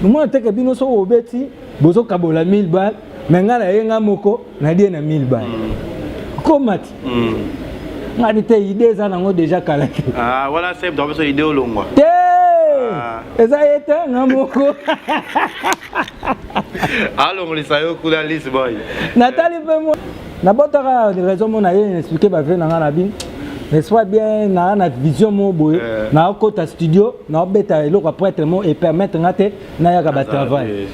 omona teke bino soki obeti bozokabola 1000 balles, mais nga na ye nga moko nadie na 1000 balles koma ti ngadi te." Idée eza nango déjà kala te. Wana seb biso idée olongwa. Te, eza ye te, nga moko. Alongolisa yo kuna lise boy. Natali mpe mo nabotaka raison mo na ye expliqué bave na nga na bi, n'est-ce pas bien, naa na vision mo boye, naokota studio, naobeta eloko ya prêtre mo epermettre nga te nayaka batravail,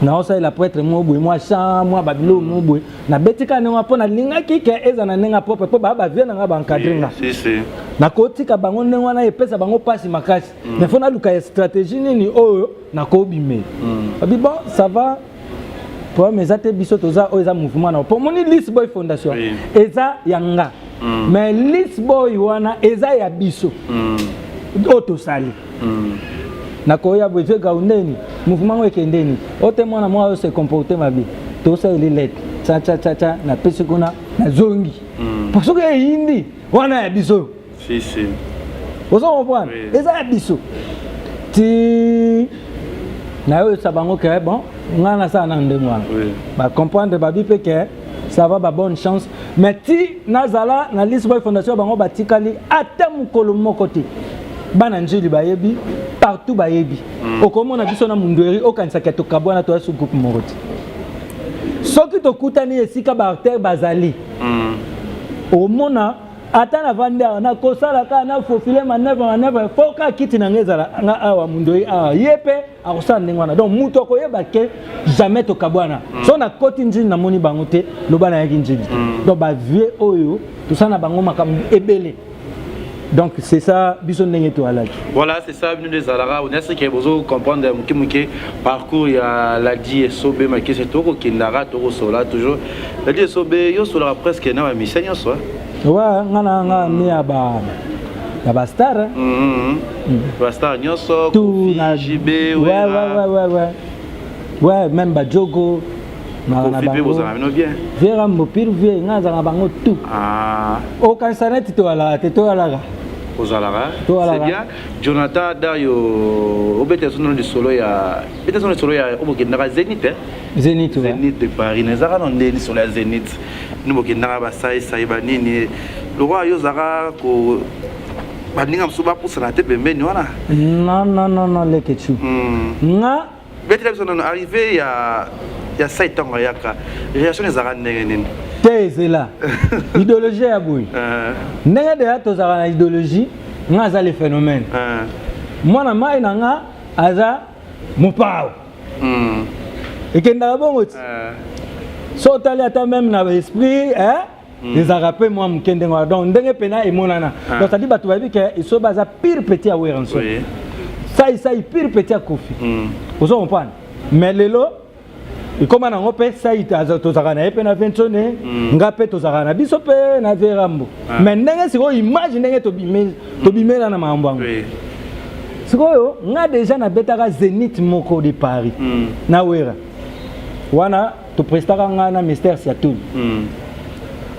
naosalela prêtre mo boye, mwa champ, mwa babilo mo boye. Nabeti kaka ndenge mpo nalingaki ke eza na ndenge propre, mpo baa bavie na nga baencadre nga. Nakotika bango ndenge wana epesa bango mpasi makasi, mais faut naluka ya stratégie nini oyo nakobimela. Babi: "Bon, ça va, problème eza te, biso toza oyo eza mouvement na po moni Lis Boy Fondation eza ya nga, mais Lis Boy wana eza ya biso oyo tosali." Nakoya boye vie gaundeni, mouvement ngo ekendeni o te, mwana mwa oyo se comporte mabe, tosaleli lettre cha cha cha cha, napesi kuna, nazongi po soki eyindi wana ya biso. Si si. Ozo comprendre? Eza ya biso ti nayoyesa bango ke bon, ngai nasala na ndenge wana. Bacomprendre, babi mpe ke ça va, ba bonne chance. Mais ti nazala na Lis Boy Fondation, bango batikali ata mokolo moko te. Bana Njili bayebi, partout bayebi. Okomona biso na Mundweri, okanisaka tokabwana, toya su groupe moko te. Soki tokutani esika baacteur bazali, omona ata navandi awa, nakosala kaka na faufile manœuvre, manœuvre, fo kaka kiti na ngai ezala nga awa, Mundweri awa, ye mpe akosala ndenge wana. Donc moto akoyeba ke jamais tokabwana. So nakoti Njili, namoni bango te, loba nayaki Njili te. Donc bavie oyo tosala na bango makambo ebele. Donc c'est ça, biso ndenge toalaki. Voilà, c'est ça. Bino nde ezalaka onasike bozo comprendre moke moke parcours ya Ladi Esobe Makese. Tokokendaka, tokosola toujours. Ladi Esobe, yo osolaka presque na bamisia nyonso. Ouais, nga na nga mi ya ba Ya bastar, hein? Bastar nyonso. Tout na JB. Ouais, même bajogo. Kofi mpe bozala bino bien. Vera mopire vie, nga azalaka bango tout. Ah. Okanisa neti toyalaka te, toyalaka. Ozalaka, c'est bien. Jonathan Dario, obeta so nano lisolo ya, beta so lisolo ya oyo bokendaka Zénith, eh? Zénith, ouais. Zénith de Paris. Na ezaka no nde lisolo ya Zénith nde bokendaka, basaisai banini, lokwa yo ozalaka ko baninga mosusu bapusana te pembeni wana. Non, non, non, non, lekechu. Nga Betela biso nano arrivé ya sai, ntango ayaka, réaction ezalaka ndenge nini? Te, ezela idéologie ya boye. Ndenge deya tozalaka na idéologie, nga aza le phénomène, mwana mai na nga aza mopao. Ekendaka bongo ti so otali ata même na baesprit, eh? Ezalaka mpe mwa moke ndenge wana. Donc ndenge mpena emonana, donc c'est-à-dire bato bayebi ke Esobe aza pire petit ya Werrason, sai sai pire petit ya Kofi. Ozo comprendre? Mais lelo ekóma nango mpe sai tozalaka na ye mpe na Ventone, nga mpe tozalaka na biso mpe na Verambo. Mais ndenge sikoyo image ndenge tobimela na makambo yango, sikoyo nga déjà nabetaka Zénith moko de Paris na Wera wana, toprestaka nga na Mystère Siatuli.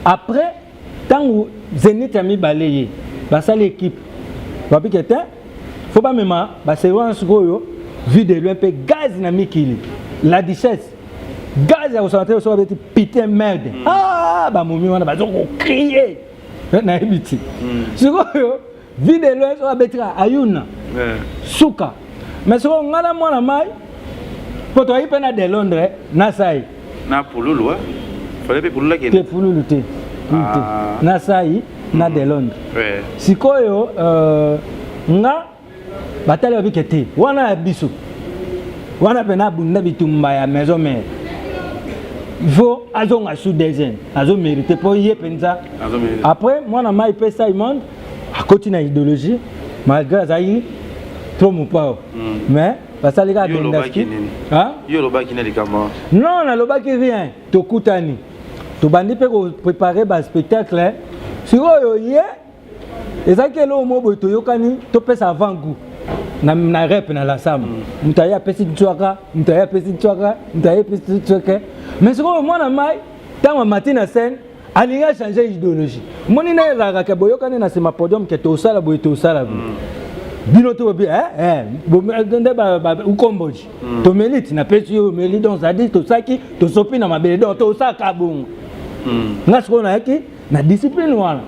Après, ntango Zénith ya mibale ye basali équipe, babike te, fo bamema baseri wana. Sikoyo Vue de Loin mpe gaz na mikili, La Duchesse gaz ya kosala te. So babeti putain, merde. Ah, bamomi wana bazo kocrier, nayebi ti sikoyo Vue de Loin so abetika ayuna suka. Mais sikoyo ngai na mwana mai mpo toyaki mpe na de Londres na sai. Na Pululu, fallait mpe Pululu akende. Te, Pululu te, Pululu te. Na sai na de Londres. Sikoyo nga batali, babike te, wana ya biso wana mpena abunda bitumba ya Maison Mère, il faut azonga sous deuxième, azomérite mpo ye mpenza. Après, mwana mai mpe Simon akoti na idéologie, malgré azalaki trop mopao, mais basali kaka. Bendaski, yo olobaki na likambo? Non, nalobaki rien. Tokutani, tobandi mpe koprépare baspectacle. Sikoyo ye ezalaki eloko moko boye, toyokani, topesa avant goût na rep na lasama. Moto aye apesi ntswaka, moto aye apesi ntswaka, moto aye apesi ntswaka. Mais sikoyo mwana mai, ntango amati na scène, alingi achange idéologie. Moni na ezalaka ke boyokani na nsima podium ke tosala boye, tosala boye, bino to bobi nde ukomboji tomeli ti napesi yo omeli. Donc c'est-à-dire tosalaki, tosopi na mabele, donc tosalaka bongo. Nga sikoyo nayaki na discipline wana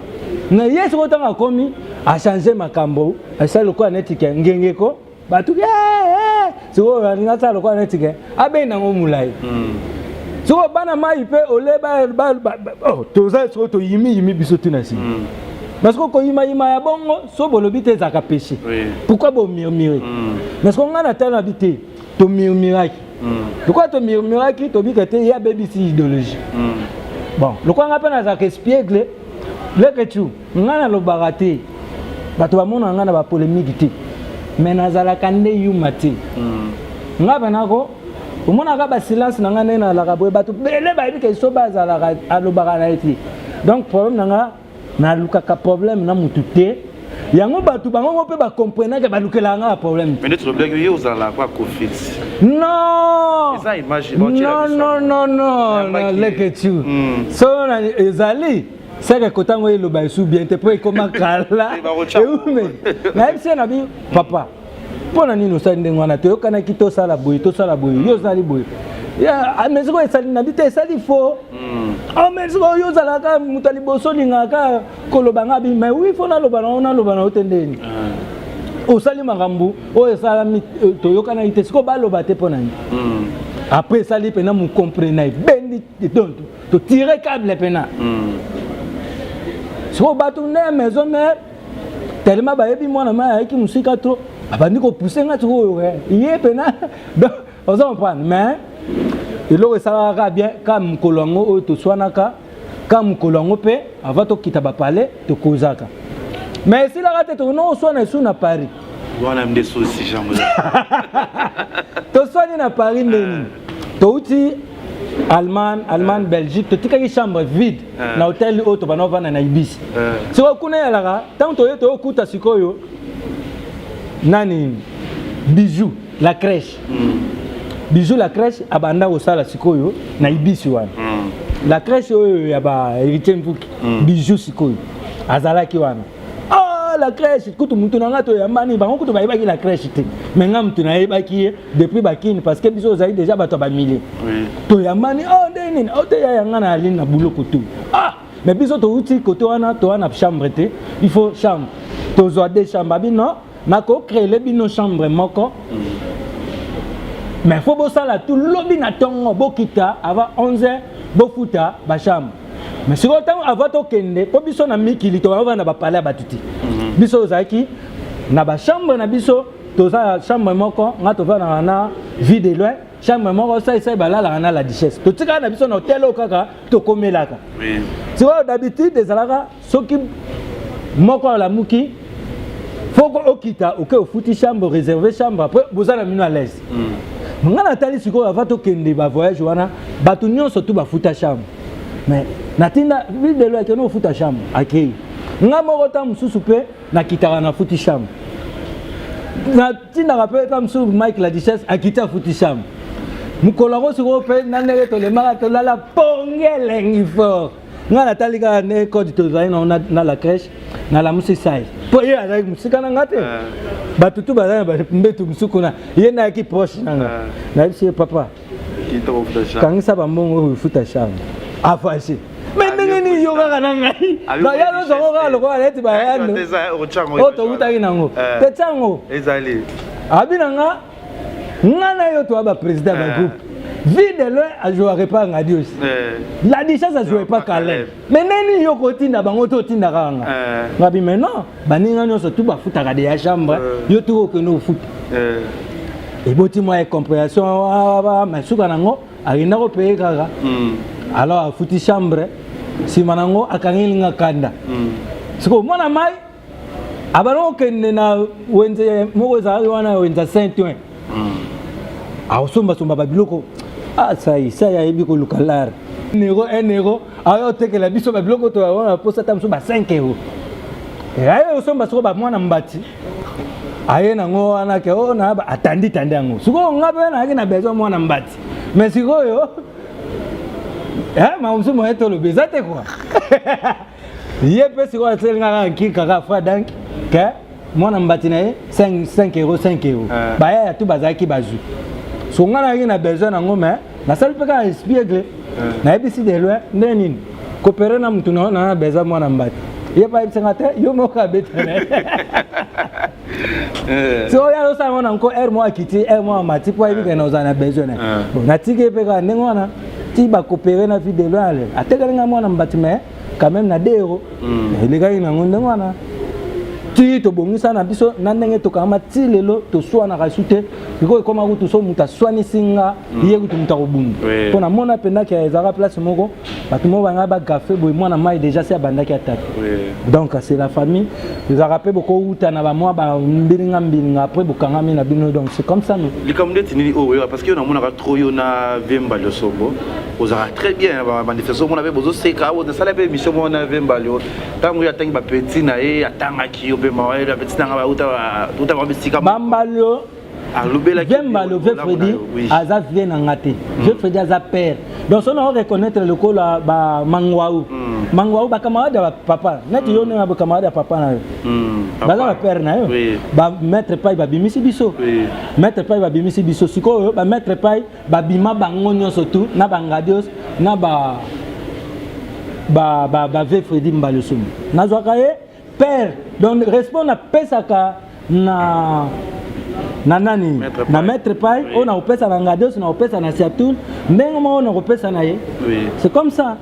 na ye. Sikoyo ntango akomi achange makambo, asali lokola neti ke ngengeko bato. Sikoyo alingi asala lokola neti ke abendi nango molai. Sikoyo bana mai mpe ole, toza sikoyo toyimiyimi biso tu na nsima. Parce que koyimayima ya bongo, so bolobi te, ezalaka péché. Pourquoi bomurmure? Mais sikoyo ngai natala na bi te, tomurmuraki lokola tomurmuraki, tobika te, ye abebisi idéologie. Bon, lokola ngai mpe nazalaka espiègle, leke tu ngai nalobaka te, bato bamona ngai na bapolémique te, mais nazalaka nde yuma te. Ngai mpenako omonaka basilence na ngai ndenge nalaka boye, bato bele bayebi ke so bazalaka alobaka na ye te. Donc problème na nga, nalukaka problème na mutu te. Yango bato bango ngo mpe bakomprenake, balukelaka nga baproblème. Mais nde tolobelaki, yo ozalaka kwa Koffi. Non. Eza image. Non, non, non, non, leke tu so ezali seke kotango eloba esu bien te mpo ekoma kala eume. Nayebisi ye na bi papa, mpo na nini osali ndenge wana? Toyokanaki tosala boye, tosala boye, yo osali boye, mais sikoyo esali na bi te, esali faux. Oh, mais sikoyo yo ozalaka moto ya liboso, olingaka koloba nga bi. Mais oui, fo naloba nango, naloba na yo te ndeni osali makambo oyo esalami, toyokanaki te. Sikoyo baloba te mpo na nini? Après esali mpena mokomprena, ebendi, donc totire câble mpena. Sikoyo bato nde ya Maison Mère, tellement bayebi mwana mai ayaki mosika trop, abandi kopousse nga. Sikoyo ye mpena donc oza comprendre. Mais eloko esalaka kaka bien, ka mokolo yango oyo toswanaka, ka mokolo yango mpe avant tokita bapale, tokozaka, mais esilaka te. Tokona oswana esu na Paris. Wana nde sosi jambo. Toswani na Paris nde nini? Touti. Allemagne, Allemagne, Belgique, totikaki chambre vide na hotel oyo tobanda ovanda na Ibisi. Sikoyo kuna eyalaka ntango toye toyokuta sikoyo nani, Bijou la crèche. Bijou la crèche abanda kosala sikoyo na Ibisi wana. La crèche oyo ya ba Héritier Mvuki. Bijou sikoyo azalaki wana. Ah, la crèche kutu mutu na nga toyambani, bango kutu bayebaki la crèche te, mais nga mutu nayebaki ye depuis bakini, parce que biso ozali déjà bato ya bamilie. Toyambani, oh, nde nini o te yaya, nga na alini na buloko tu. Ah, mais biso touti kote wana, toa na chambre te, il faut chambre, tozwa deux chambre. Abi non, nakocréer bino chambre moko, mais faut bosala tu lobi na ntongo, bokita avant 11 heures, bofuta bachambre. Mais sikoyo ntango avant tokende, mpo biso na mikili tokovanda bapale ya bato te, biso ozalaki na bachambre na biso, toza chambre moko, nga tovandaka na Vie de Loin, chambre moko, saisai balalaka na la Duchesse, totikaka na biso na hotel oyo kaka tokomelaka. Sikoyo d'habitude ezalaka soki moko alamuki, faut okita, oke ofuti chambre, réserve chambre, après boza na bino à l'aise. Nga natali sikoyo avant tokende bavoyage wana, bato nyonso tu bafuta chambre, mais natinda Vie de Loin akende ofuta chambre, akei. Nga moko ta mosusu mpe nakitaka, nafuti chambre, natindaka mpe ta mosusu Mike la Duchesse akiti, afuti chambre. Mokolo yango sikoyo mpe na ndenge tolemaka, tolala pongi elengi fort. Ngai natali kaka nde code tozali nango na la crèche, nalamusi sai mpo ye azalaki mosika na nga te, bato tu bazali na mbetu mosusu kuna, ye nde ayaki proche na nga. Nayebisi ye: "Papa, kangisa bambongo oyo, efuta chambre." Afâché: "Mais ndenge nini yo kaka na ngai?" Ya nyonso kaka lokola neti bayano oyo towutaki nango te, tiango abi na nga, nga na yo toya baprésident ya bagroupe. Vie de Loin ajouaka epa Ngadios, la Duchesse ajoué pa Caleb, mais ndeni yo kotinda bango te, otinda kaka nga. Ngabi: "Mais non, baninga nyonso tu bafutaka de ya chambre, yo tu okende ofuta." Eboti mwa incompréhension, mais suka nango akenda kopeye kaka. Alors afuti chambre, nsima nango akangeli nga kanda. Sikoyo mwana mai abanda kokende na wenze moko ezalaki wana, wenze Saint Ouen, akosombasomba babiloko. Ah, sai sai ayebi koluka lare, 1 euro, 1 euro, ayo otekela biso babiloko to wana posa ta mosusu ba 5 euro. Aye osomba sikoyo bamwana mbati, aye nango wana ke o na atandi tandi yango. Sikoyo nga mpe nayaki na besoin mwana mbati, mais sikoyo makambo mosusu moye toloba eza te kua. Ye mpe sikoyo aselinga kaka nkiri kaka fra dank ke mwana mbati na ye 5 euro, 5 euro. Bayaya tu bazalaki bazwi. So nga nayaki na besoin nango, mais nasali mpe kaka espiègle, nayebisi de loin nde nini coopérer na mutu na na besoin mwana mbati. Ye mpe ayebisanga te, yo moko abeta na ye. So oyo azosala ngo na nko aire moko akiti, aire moko amati, mpo ayebi ke na ozala na besoin na ye. Bon, natiki ye mpe kaka ndenge wana ti bacoopérer na Vie de Loin, ale atekali nga mwana mbati, mais quand même na 2 euro. Elekaki nango ndenge wana ti tobongisa na biso na ndenge tokangama ti lelo, toswanaka su te. Sikoyo ekoma kutu so moto aswanisi nga, ye kutu moto akobunda. Mpo namona mpendaki ezalaka place moko, bato moko banga bagafe boye, mwana mai déjà se abandaki atake. Donc c'est la famille, ezalaka mpe bokouta na bamwa bambilinga mbilinga, après bokangami na bino. Donc c'est comme ça, nous. Likambo ndeti nini oyo oyoka? Parce que yo namonaka trop yo na Vemba Losombo, ozalaka très bien bamanifestation, omona mpe bozoseka. Nasala mpe émission moko na Vemba Lio, ntango yo atangi bapeti na ye, atangaki yo mpe mawa, bapeti nanga bauta bango bisika. Bambalio. Alobelaki. Vieux Mbalio, vieux Fredi aza vieux na nga te, vieux Fredi aza père. Donc so na oreconnaître lokola bamangwau, mangwau bacamarade ya bapapa neti yo, ndenge bacamarade ya papa na yo baza bapère na yo. Bamaître pai babimisi biso, maître pai babimisi biso. Sikoyo bamaître pai babima bango nyonso tu na bangadios na ba ba vieux Fredi Mbalosombo, nazwaka ye père. Donc respect napesaka na nani, na maître pai oyo nakopesa na Ngadios, nakopesa na Siatul, ndenge moko nakopesa na ye. C'est comme ça.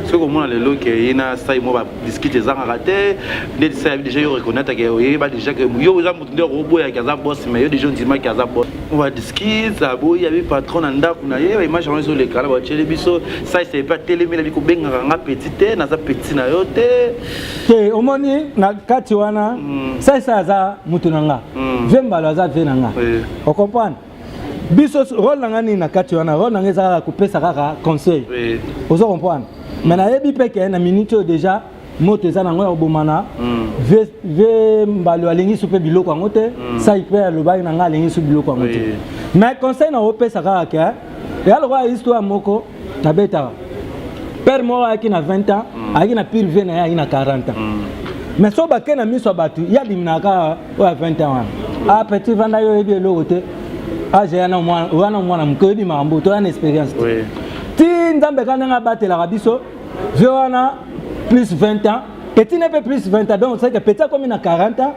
Soki omona lelo ke ye na sai mo badiscute ezangaka te, nde sai déjà yo reconnaître ke oyeba déjà ke yo oza motu nde oboyaki aza boss, mais yo déjà ondimaki aza boss, badiscute, aboyi abi patron na ndako na ye. Baimage yango ezoleka na batieli biso, sai sai mpe atelemi nabi kobengaka nga petit te, naza petit na yo te. Te, omoni na kati wana, sai sai aza mutu na nga, vieux Mbalo aza vieux na nga, ocomprendre? Biso rôle na nga nini na kati wana? Rôle na nga eza kaka kopesa kaka conseil. Ozo comprendre? Mais nayebi mpe ke na minute oyo déjà moto eza nango ya kobomana. Ve Mbalo alingi su mpe biloko yango te. Sai mpe alobaki na nga alingi su biloko yango te. Mais conseil na opesa kaka ke eya lokola histoire moko nabetaka. Père moko ayaki na 20 ans, ayaki na pire vie na ye, ayaki na 40 ans. Mais so bake na miso ya bato, ye abiminaka kaka oyo ya 20 ans wana. Ah, petit, vanda, yo oyebi eloko te, age yana wana, mwana moke, oyebi makambo to yana expérience te. Ti Nzambe kaka ndenge abatelaka biso, vie wana plus 20 ans, petit ne mpe plus 20 ans, donc c'est que petit akomi na 40 ans,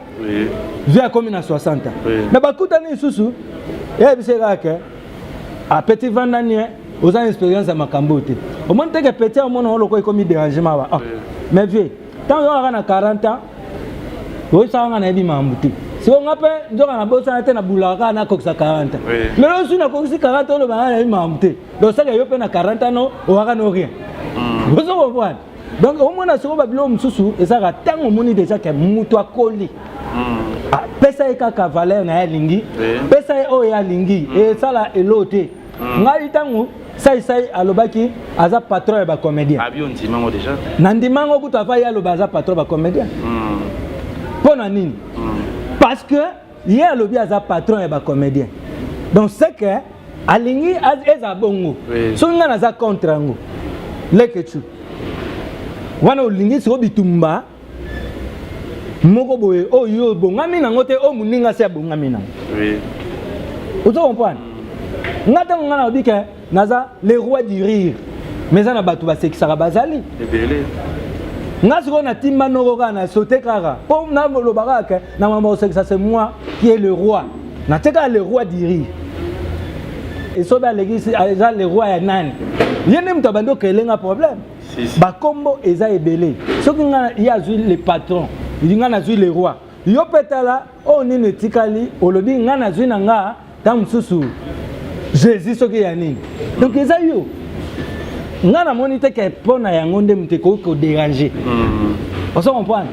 vie akomi na 60 ans. Mais bakutani lisusu, eyebisi kaka ke ah, petit, vanda nie, oza na expérience ya makambo te. Omoni teke petit omona o lokola ekomi dérangement wa. Ah, mais vie, ntango yo kaka na 40 ans oyebisaka nga nayebi makambo te, siko nga mpe nzoka nabosana te, nabulaka kaka nakokisa 40 ans. Lelo su nakokisi 40, oloba nga nayebi makambo te. Donc saka yo mpe na 40 ans no owaka no rien. Ozo comprendre? Donc omona sikoyo babiloko mosusu ezalaka ntango omoni déjà ke moto akoli, pesa ye kaka valeur na ye alingi, pesa ye oyo ye alingi, esala elo te. Ngai ntango Saisai alobaki aza patron ya bacomédien, Abi ondimango déjà. Na ndimango kutu ava ye aloba aza patron ya bacomédien. Mpo na nini? Parce que ye alobi aza patron ya bacomédien, donc c'est que alingi ezala bongo. Soki ngai naza contre yango, leketu wana olingi sikoyo bitumba moko boye oyo obongami nango te, oyo moninga se abongami nango. Ozo comprendre nga? Ntango nga nalobi ke naza le roi du rire, mais eza na bato basekisaka bazali. Ebele. Nga sikoyo natimba noko kaka na sote kaka mpo naloba kaka ke na mambo kosekisa, c'est moi qui est le roi. Natie kaka le roi du rire. Esobe alekisi, eza le roi ya nani? Ye nde moto abandi okelenga problème. Si, si. Bakombo eza ebele. Soki nga ye azwi le patron, nga nazwi le roi, yo mpe tala oyo nini etikali. Olobi nga nazwi na nga ntango mosusu Jésus soki ya nini. Donc eza yo, nga namoni te ke mpo na yango nde moto ekoki kodéranger. Ozo comprendre?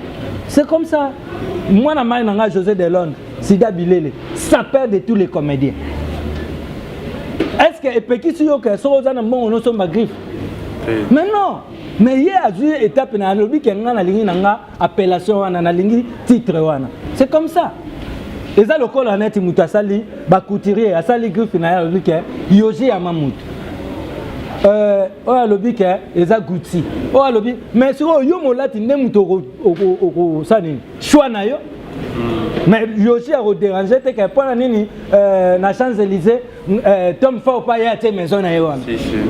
C'est comme ça. Mwana mai na nga José de Londres, Sida Bilele, sapeur de tous les comédiens, est ce que epekisi yo ke soki oza na mbongo nosomba griffe? Mais non, mais ye azwi étape na alobi ke nga nalingi na nga appellation wana, nalingi titre wana. C'est comme ça. Eza lokola neti moto asali bacouturier, asali griffe na ye, alobi ke Yoji Yama motu oyo alobi ke eza Gucci, oyo alobi. Mais sikoyo yo molati nde moto okosala nini? Choix na yo. Mais Yoji akodéranger te ke mpo na nini na Champs Élysées Tom Ford pa ye atie maison na ye wana,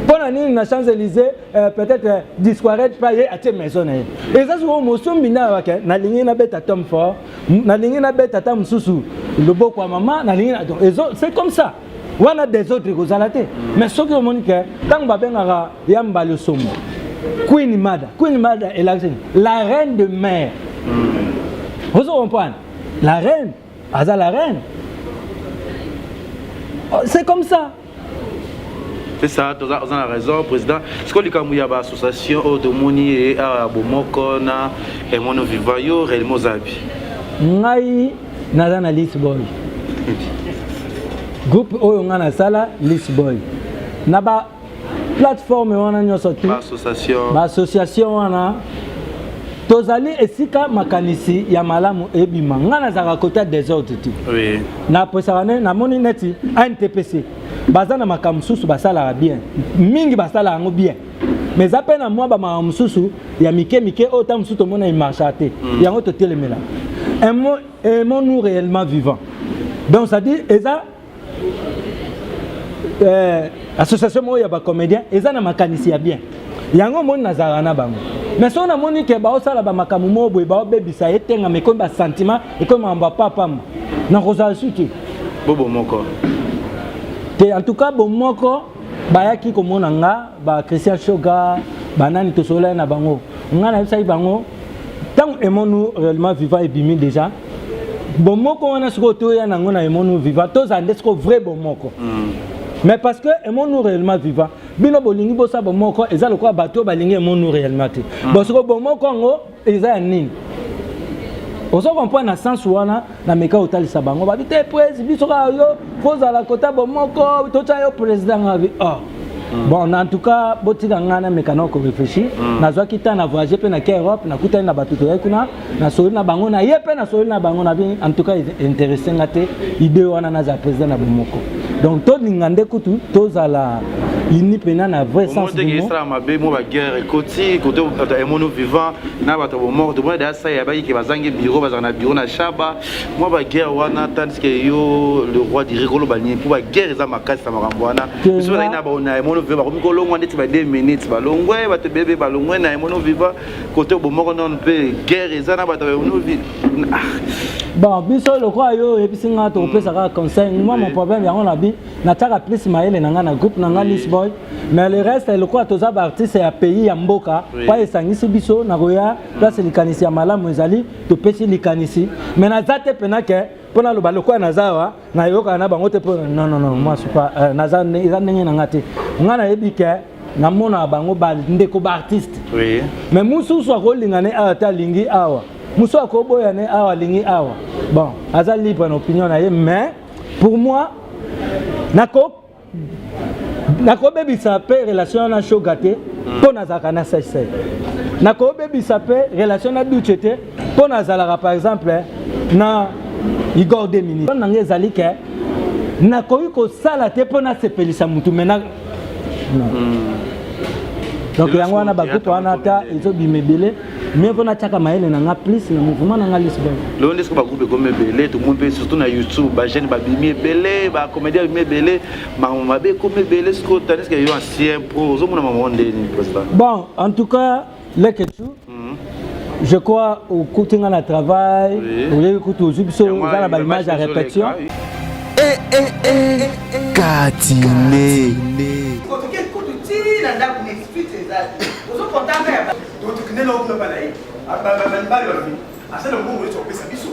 mpo na nini na Champs Élysées peut-être Dsquared pa ye atie maison na ye. Eza sikoyo mosombi nde alobaka nalingi nabeta Tom Ford, nalingi nabeta ata mosusu loboko ya mama, nalingi. C'est comme ça wana, désordre ekozala te. Mais soki omoni ke ntango babengaka ya Mbala Osombo Queen Mada, Queen Mada elakisi la reine de mer. Ozo comprendre? La reine aza la reine. C'est comme ça. C'est ça, toza oza na raison, président. Sikoyo likambo ya baassociation oyo tomoni ye awa, Bomoko na Emono Vivant, yo réellement ozabi? Ngai naza na Lisboy, groupe oyo ngai nasala Lisboy na ba plateforme wana nyonso tu. Baassociation. Baassociation wana tozali esika makanisi ya malamu ebima. Ngai nazalaka kota désordre te. Napesaka ne namoni neti ANTPC baza na makambo mosusu basalaka bien mingi, basalaka yango bien, mais eza mpe na mwa bamakambo mosusu ya mike mike oyo ntango mosusu tomona emarcha te. Yango totelemela Aimons-nous réellement vivant. Donc c'est à dire eza association moko ya bacomédien, eza na makanisi ya bien. Yango omoni nazalaka na bango. Mais soki namoni ke baosala bamakambo moko boye, baobebisa, etengama, ekomi basentiment, ekomi makambo ya papamba, nakozala su te. Bo Bomoko? Te, en tout cas Bomoko bayaki komona nga, ba Christian Shoga, banani, tosololaki na bango. Nga nayebisaki bango ntango Aimons-nous réellement vivant ebimi déjà, Bomoko wana sikoyo toya nango na Aimons-nous vivant, tozala nde sikoyo vrai Bomoko. Mais parce que Aimons-nous réellement vivant, bino bolingi bosala Bomoko, eza lokola bato oyo balingi Aimons-nous réellement te. Bon, sikoyo Bomoko yango eza ya nini? Ozo comprendre na sens wana na meka otalisa bango babi te presi biso kaka yo kozala kota bomoko totya yo président nga bi oh. Bon, en tout cas, botika nga na meka na ko réfléchir. Nazwaki temps na voyager pe na ke Europe, nakutani na bato toyaki kuna, nasoli na bango, na ye pe nasoli na bango, na bi en tout cas intéressé nga te idée wana nazala président na bomoko. Donc tolinga nde kutu tozala uni pena na vrai sens du mot. Esala mabe mo ba guerre ekoti kote bato emono vivant na bato bomoko tomona deya sai yabaki ke bazangi bureau bazala na bureau na shaba mwa ba guerre wana tandis que yo le roi dirait koloba nini mpo ba guerre eza makasi na makambo wana biso bazalaki na na emono vivant bakomi kolongwa ndeti ba 2 minutes balongwe bato ebebe balongwe na emono vivant kote bomoko nono mpe guerre eza na bato emono vivant. Bon, biso lokola yo oyebisi nga tokopesa kaka conseil. Moi, mon problème yango na bi natiaka plus mayele na nga na groupe na nga Lis Boy, mais le reste lokola toza baartiste ya pays ya mboka pa esangisi biso na koya place likanisi ya malamu ezali topesi likanisi, mais naza te pena ke mpo naloba lokola naza awa nayokaka na bango te mpo non non non, moi c'est pas naza eza ndenge na nga te. Nga nayebi ke namonaka bango bandeko baartiste, mais mosusu akolinga ne awa te alingi awa, mosusu akoboya ne awa alingi awa. Bon, aza libre na opinion na ye, mais pour moi nakobebisa mpe relation na Shoga te mpo nazalaka na Saisai, nakobebisa mpe relation na Duce te mpo nazalaka par exemple na Igor 2 minutes. Nanga ezali ke nakoki kosala te mpo nasepelisa mutu me non. Donc yango wana bagroupe wana ata ezobima ebele, mieux mpo natiaka mayele na nga plus na mouvement na nga Lisbon. Lelo nde soki bagroupe ekomi ebele, tomoni mpe surtout na YouTube bajeune babimi ebele, bacomédien babimi ebele, makambo mabe ekomi ebele sikoyo, tandis que yo ancien pro ozomona makambo ndeni, président? Bon, en tout cas Leketu, je crois okuti nga na travail, oyebi kutu ozwi biso oza na baimage ya répétition. Katine. Kutu ti na ndako na explique eza te ozokontanga ya tokende na okuna bana ye mibali balobi aza na mbongo neti akopesa biso,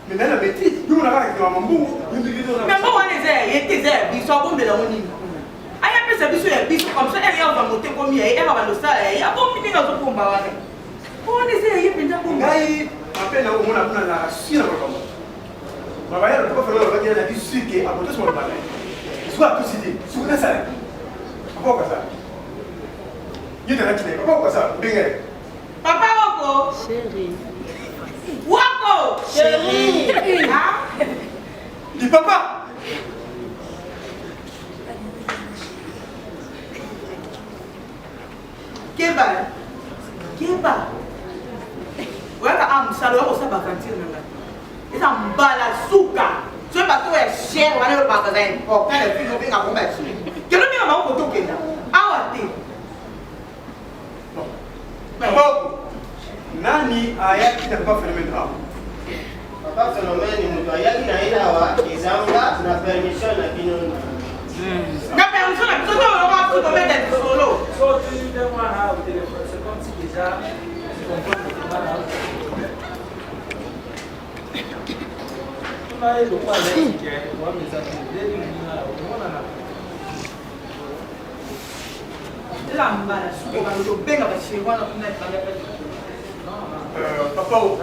mais naye na maîtrise yo mona kaka kema mbongo. Mais mbongo wana eza ya ye te, eza ya biso. Abombela ngo nini kuna? Aya apesa biso ya biso, comme ça ere ya ozwa moto ekomi ya ye, ere bando osala ya ye, abombi ndenge azobomba wana. Po wana eza ya ye mpenza, bomba. Ngai mabe na omona kuna na si na koloba moto mabaya lokola fana lobaki na ki suke akotosi maloba na ye soki atosi te soki nasala papa okasala ye tangaki na ye papa okasala ndenge ye. Papa woko. Chérie. Woko. Chérie. Ah? Di papa. Keba. Keba. Oyaka a mosala oya kosala baventure na ngai. Eza mbala suka. Soki bato ya cher wana oyo baza important na vie obenga bango bachere. Kelo benga bango koto okenda. Awa te. Papa oko nani ayaki na papa phénomène awa? Papa phénomène moto ayaki na ye awa ezanga na permission na bino. Na permission na biso to olonga biso tobeta lisolo. Eza mbala suka balobi obenga bachere wana kuna libanda pe. Papa o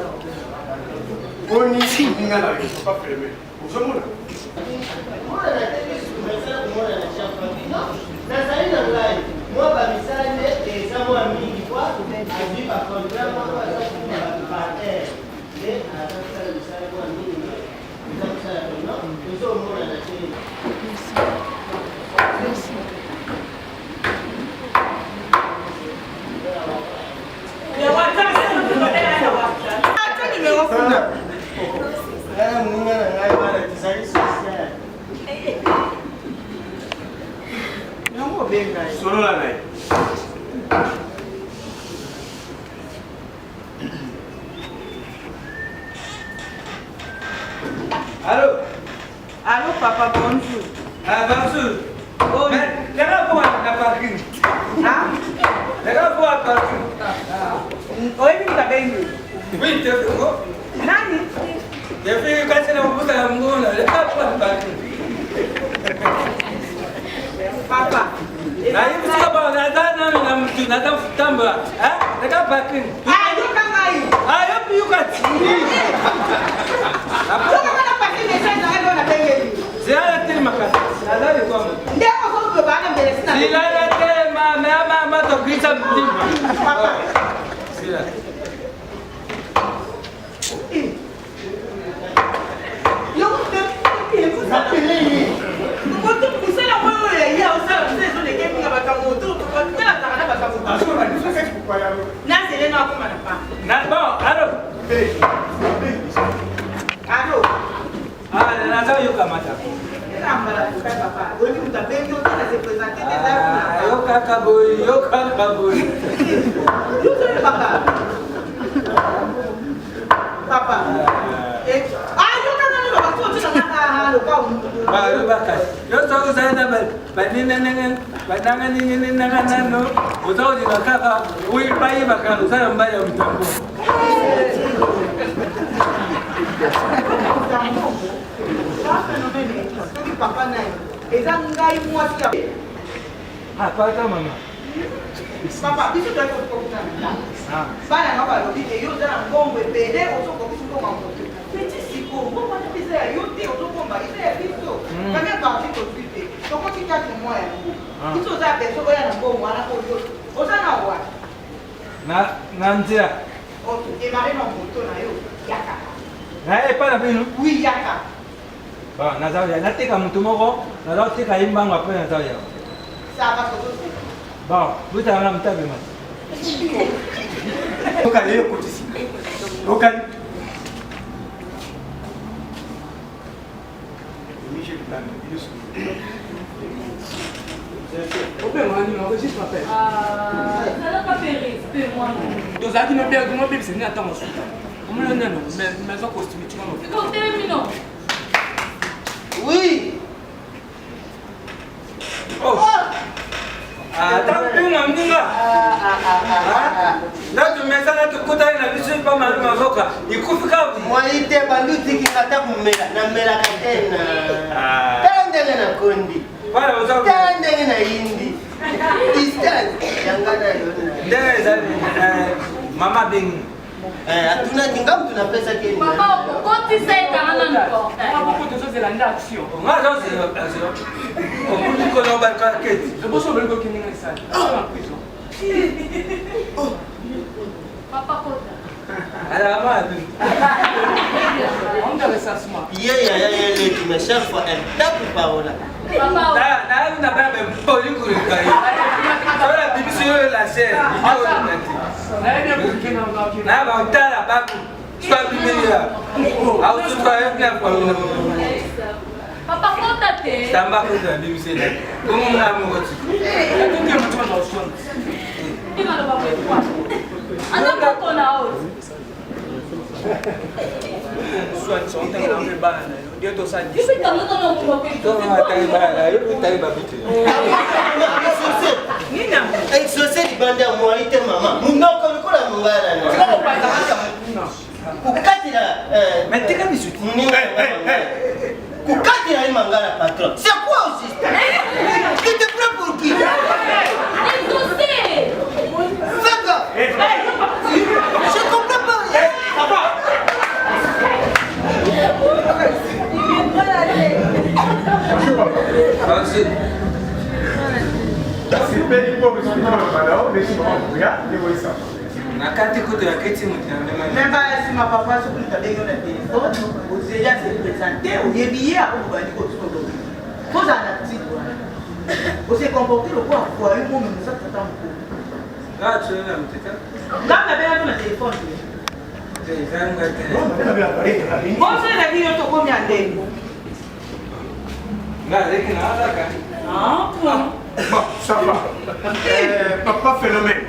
boni ninga na yo papa phénomène ozomona? Monana te misu mesala komonana chaque non nazali na ngai mwa bamisala nde eza mwa mingi po azwi bacontrat moko aza kuma bato par heure nde aza kosala misala mwa mingi eza kosala tono tozomonana te. Ata numéro kuna. Ngai moninga na ngai wana tozali social. Yango obenga ye. Solola na ye. Allô? Allô papa, bonjour. Ah, bonjour. Oh. Mais, leka po na parking. Ah? Leka po na parking. Oyebi moto abengi? Oui, te fi ko. Nani? Te fi kasi na kubusa ya ngona. Leka po na parking. Papa. Nayebisika ba naza nanu na mutu naza tambola. Eh? Leka parking. Ah, yoka ngai. Ah, yo suka ti. Zela na telema kasi. Naza likwa moto. Zela na telema, me ama ama tokisa mtima. Zela. Yokaka boye, yokaka boye. Papa. Eh, ah, yo kaka nini baba to tika kaka ha lokwa Ba yo bakasi. Yo so ozali na banenenene bananga ninene nanga nano oza kolinga kaka bayebaka oza na mobali ya motambo. Soki papa na ye eza ngai mwasi ya Ah, pata mama. Papa, biso toyaki kokokutana na ndako. Ah. Bana na balobi ke yo oza na mbongo ebele ozokokisi mbongo ya moto. Petit sikoyo, mbongo wana mpe eza ya yo te, ozobomba eza ya biso. Hmm. Première partie tozwi te. Tokoti 4 mois yango. Ah. Biso oza ya besoin oya na mbongo wana oyo oza na wapi? Na na nzela. Ok, démarrer na moto na yo, yaka. Na epa na bino? Oui, yaka. Bon, naza ya nateka moto moko, naza koteka ye mbango apres naza ya. Ça va tozoseka. Bon, botala nga mtabe ma. Okali yo kotisi. Okali. Tozalaki nobebisa nini ata mosusu omoni nano maison costume Oui. Oh. Ata mpinga mninga. Natu mesana tukutani na biso pa malu mavoka. Ikufi ka. Mwai te bandu tiki kata kumela na melaka tena. Tala ndenge na kondi. Tala ndenge na yindi. Distance yanga na yo. Ndenge ezali mama bengi. Eh, atunaki nga mutu napesaki ye papa okotisa ye kanga nanu portail tozozela nde action nga azozela action okuti kono bakaketi liboso obelingi okende nga esali na prison papa kota ye yaya ye leki mais chaque fois elle tape parola nayebi na bana bempoli koleka ye soki abimisi yo la chair na baotala baku so abimelia ausuka ye na Papa kota te. Samba kota abimisi ye bongo nga moko ti Maloba boye kwa. Aza koko na oyo. Exaucé libanda ya mwai te mama munoko lokola mongala kokatela moninga kokatela ye mangala patron c'est quoi aussi tu te prends pour qui Exaucé Fais gaffe je comprends pas papa Na kati kutu ya kiti moto na ndenge. Même pas nsima papa soki moto abengi yo na telefone ozeli ase présente oyebi ye akokobandi kosolola kozala na petite wana ose comporte lokola foyer momeme oza tata mokolo Nga tsholo na muteta. Nga nabenga to na telefone te. Eza nga te. Bonso ezali yo tokomi ya ndenge. Nga leki na alaka. Ah, Bon, ça va. Euh, papa phénomène.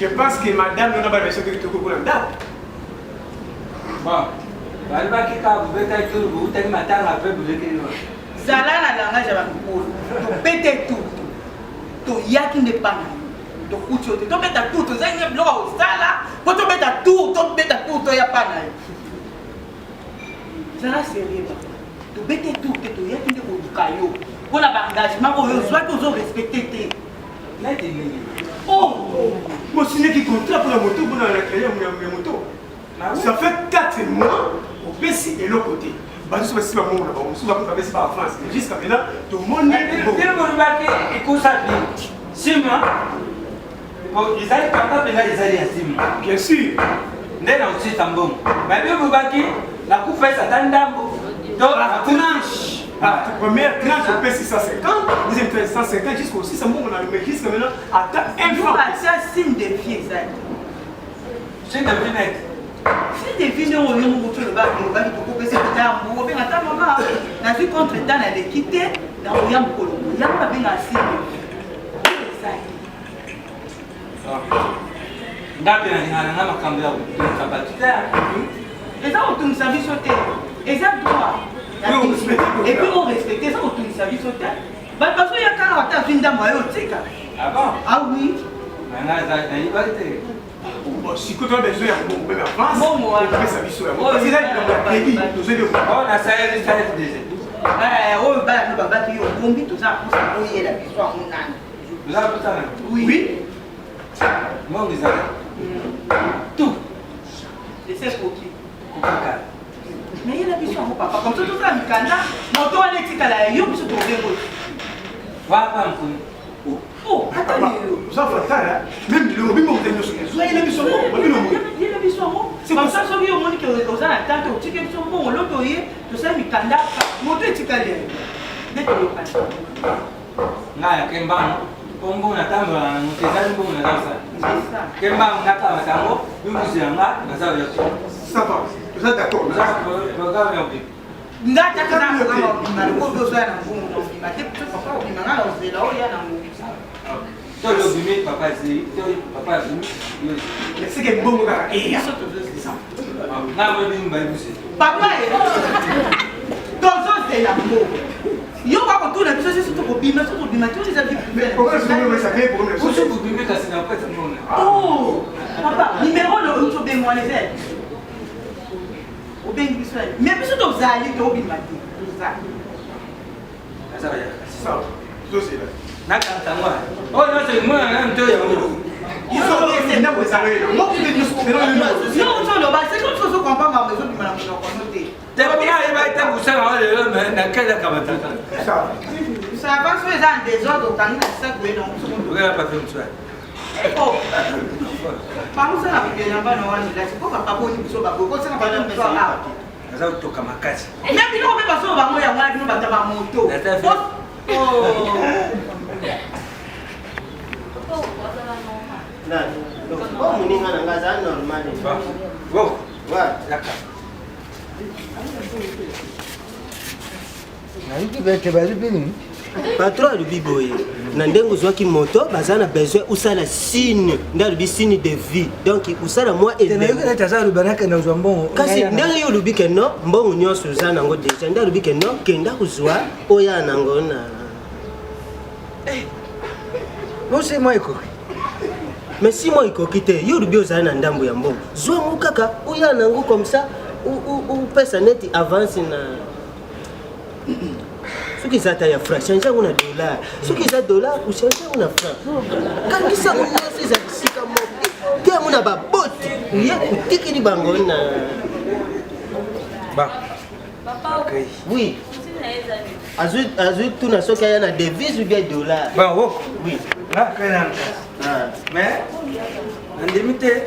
Je pense que madame n'a pas besoin que tu te ndako. Bon, balobaki kaka bobetaki tolo boutaki matanga mpe bolekeli Zala na langage ya bamikolo. Tobete tout. Toyaki nde epa na yo. Tokuti yo te. Tobeta tour, tozangi nde biloko ya kosala mpo tobeta tour, tobeta tour toya pa na yo. Zala sérieux papa. Tobete tour te, toyaki nde koluka yo. Mpo na ba engagement oyo ozwaki ozo respecte te. Neti nini? Oh! Bosineki contrat mpo na moto, mpo na ya moto. Ça fait 4 mois opesi eloko te. Bato basi bango na bango mosusu bapesi ba avance mais jusqu'à maintenant tomoni bino bolobaki ekosa bi nsima po ezali papa mpenza ezali ya nsima bien sûr nde na kosisa mbongo mais bino bolobaki nakupesa ata ndambo to tranche. Première tranche opesi 150, deuxième tranche 150 jusqu'au 600 mbongo na mais jusqu'à maintenant ata un franc. Atia signe de vie ezali. Signe de vie net. Signe de vie ndenge oyo moko toloba olobaki tokopesa ntambo obenga ata mama nazwi contre temps naleki te nakoya mokolo yango babengaka signe de vie ezali. Nga mpe nalingaka na nga makambo ya kotungisa bato te. Eza kotungisa biso te, eza droit et puis orespecte, eza kotungisa biso te. Bato bazoya kaka ata azwi ndambo ayo otika. Ah bon? Ah oui. Nayebaki te. Sikoyo toza besoin ya mbongo meme avance opesa biso yango parce eza likambo ya crédit tozwi oyo nasaleli saleli deja oyo bana no babaki yo obombi toza na posa oyela biso yango nani. Oza na posa nani? Oui. Mbongo ezali tout. Ese ekoki. Kokaka. Mais yela biso yango papa comme ça tozala mikanda moto wana etikala ya yo biso tobengo. Wana mokolo. Oh, ata lelo. Oza fatal, même lelo bimo moto nyonso. Yela biso yango, babino mo. Yela biso yango. Comme ça soki omoni ke oza na tante otiki biso mbongo lobi oye tosali mikanda moto etikali ya yo. Nde toyokani. Ngai nake mbango mpo mbongo natambola na yango te ezali mbongo naza kosala ke mbango nakamata yango bimbusi ya nga naza koya te. Ça va, toza d'accord. Oza programme ya obima. Nga ata toza na programme ya obima lokola ozoya na mbongo na obima te papa obima nga na ozela oya na ngo. To yo obimi papa azeli to papa azimi yo. Seke mbongo kaka eya. Nga mo bimi bayibusi. Papa tozozela mbongo. Yo kwa kotuna biso sisi tokobima soki tobima te eza vie privée. Bobimi kasi na kopesa mbongo. Oh papa numéro na oyo tobengi wana eza obengi biso mais biso tozali tobima te tozali. Aza baya. Tozela. Nakanta ngo. Oyo nyonso emonana nanu to yango. Yo ozoloba c'est comme si ozokompa makambo ezobima na monoko no te. Te mpona ayeba ete kosala ngo lelo nakelaka matata. Ça va so eza en désordre okangi na sac boye nango. Okela papier mosusu. Bangosala bilamba na wana elati po papa boni biso baboye kosala bato biso awa. Naza kotoka makasi. Na bino mpe baso bango yango wana bino bato ya bamoto. Oyo moninga na nga aza normal. Nayoki bete balobi nini? Patron alobi boye na ndenge ozwaki moto baza na besoin osala signe nde alobi signe de vie donc osala mwa kasi ndenge yo olobi ke non mbongo nyonso oza nango deja nde alobi ke non kenda kozwa oya nango na Bose mwa ekoki. Mais si mwa ekoki te yo olobi ozali na ndambo ya mbongo zwa yango kaka oya nango comme ça opesa neti avance na soki eza ata ya franc change yango na dollar soki eza dollar ochange yango na franc kangisa yango nyonso eza bisika moko te yango na baboti oye otikeli bango na oui azwi tuna soki aya na devise ou bien dollar oui mais nandimi te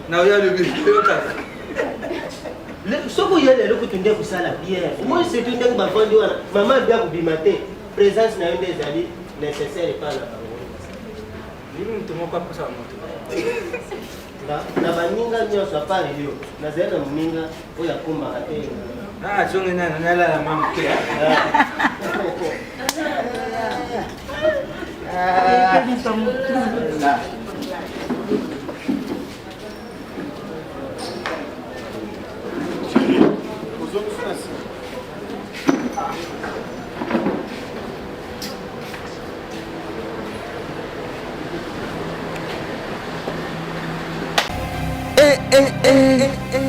naoya lobi yoka soki oye lelo kutu nde kosala bien omoni surtout ndenge bavandi wana mama abi akobima te présence na yo nde ezali nécessaire epai na bango ndimi moto moko aposaka moto na baninga nyonso apart yo nazali na moninga oyo akombaka te azongi nano nalala mwa moke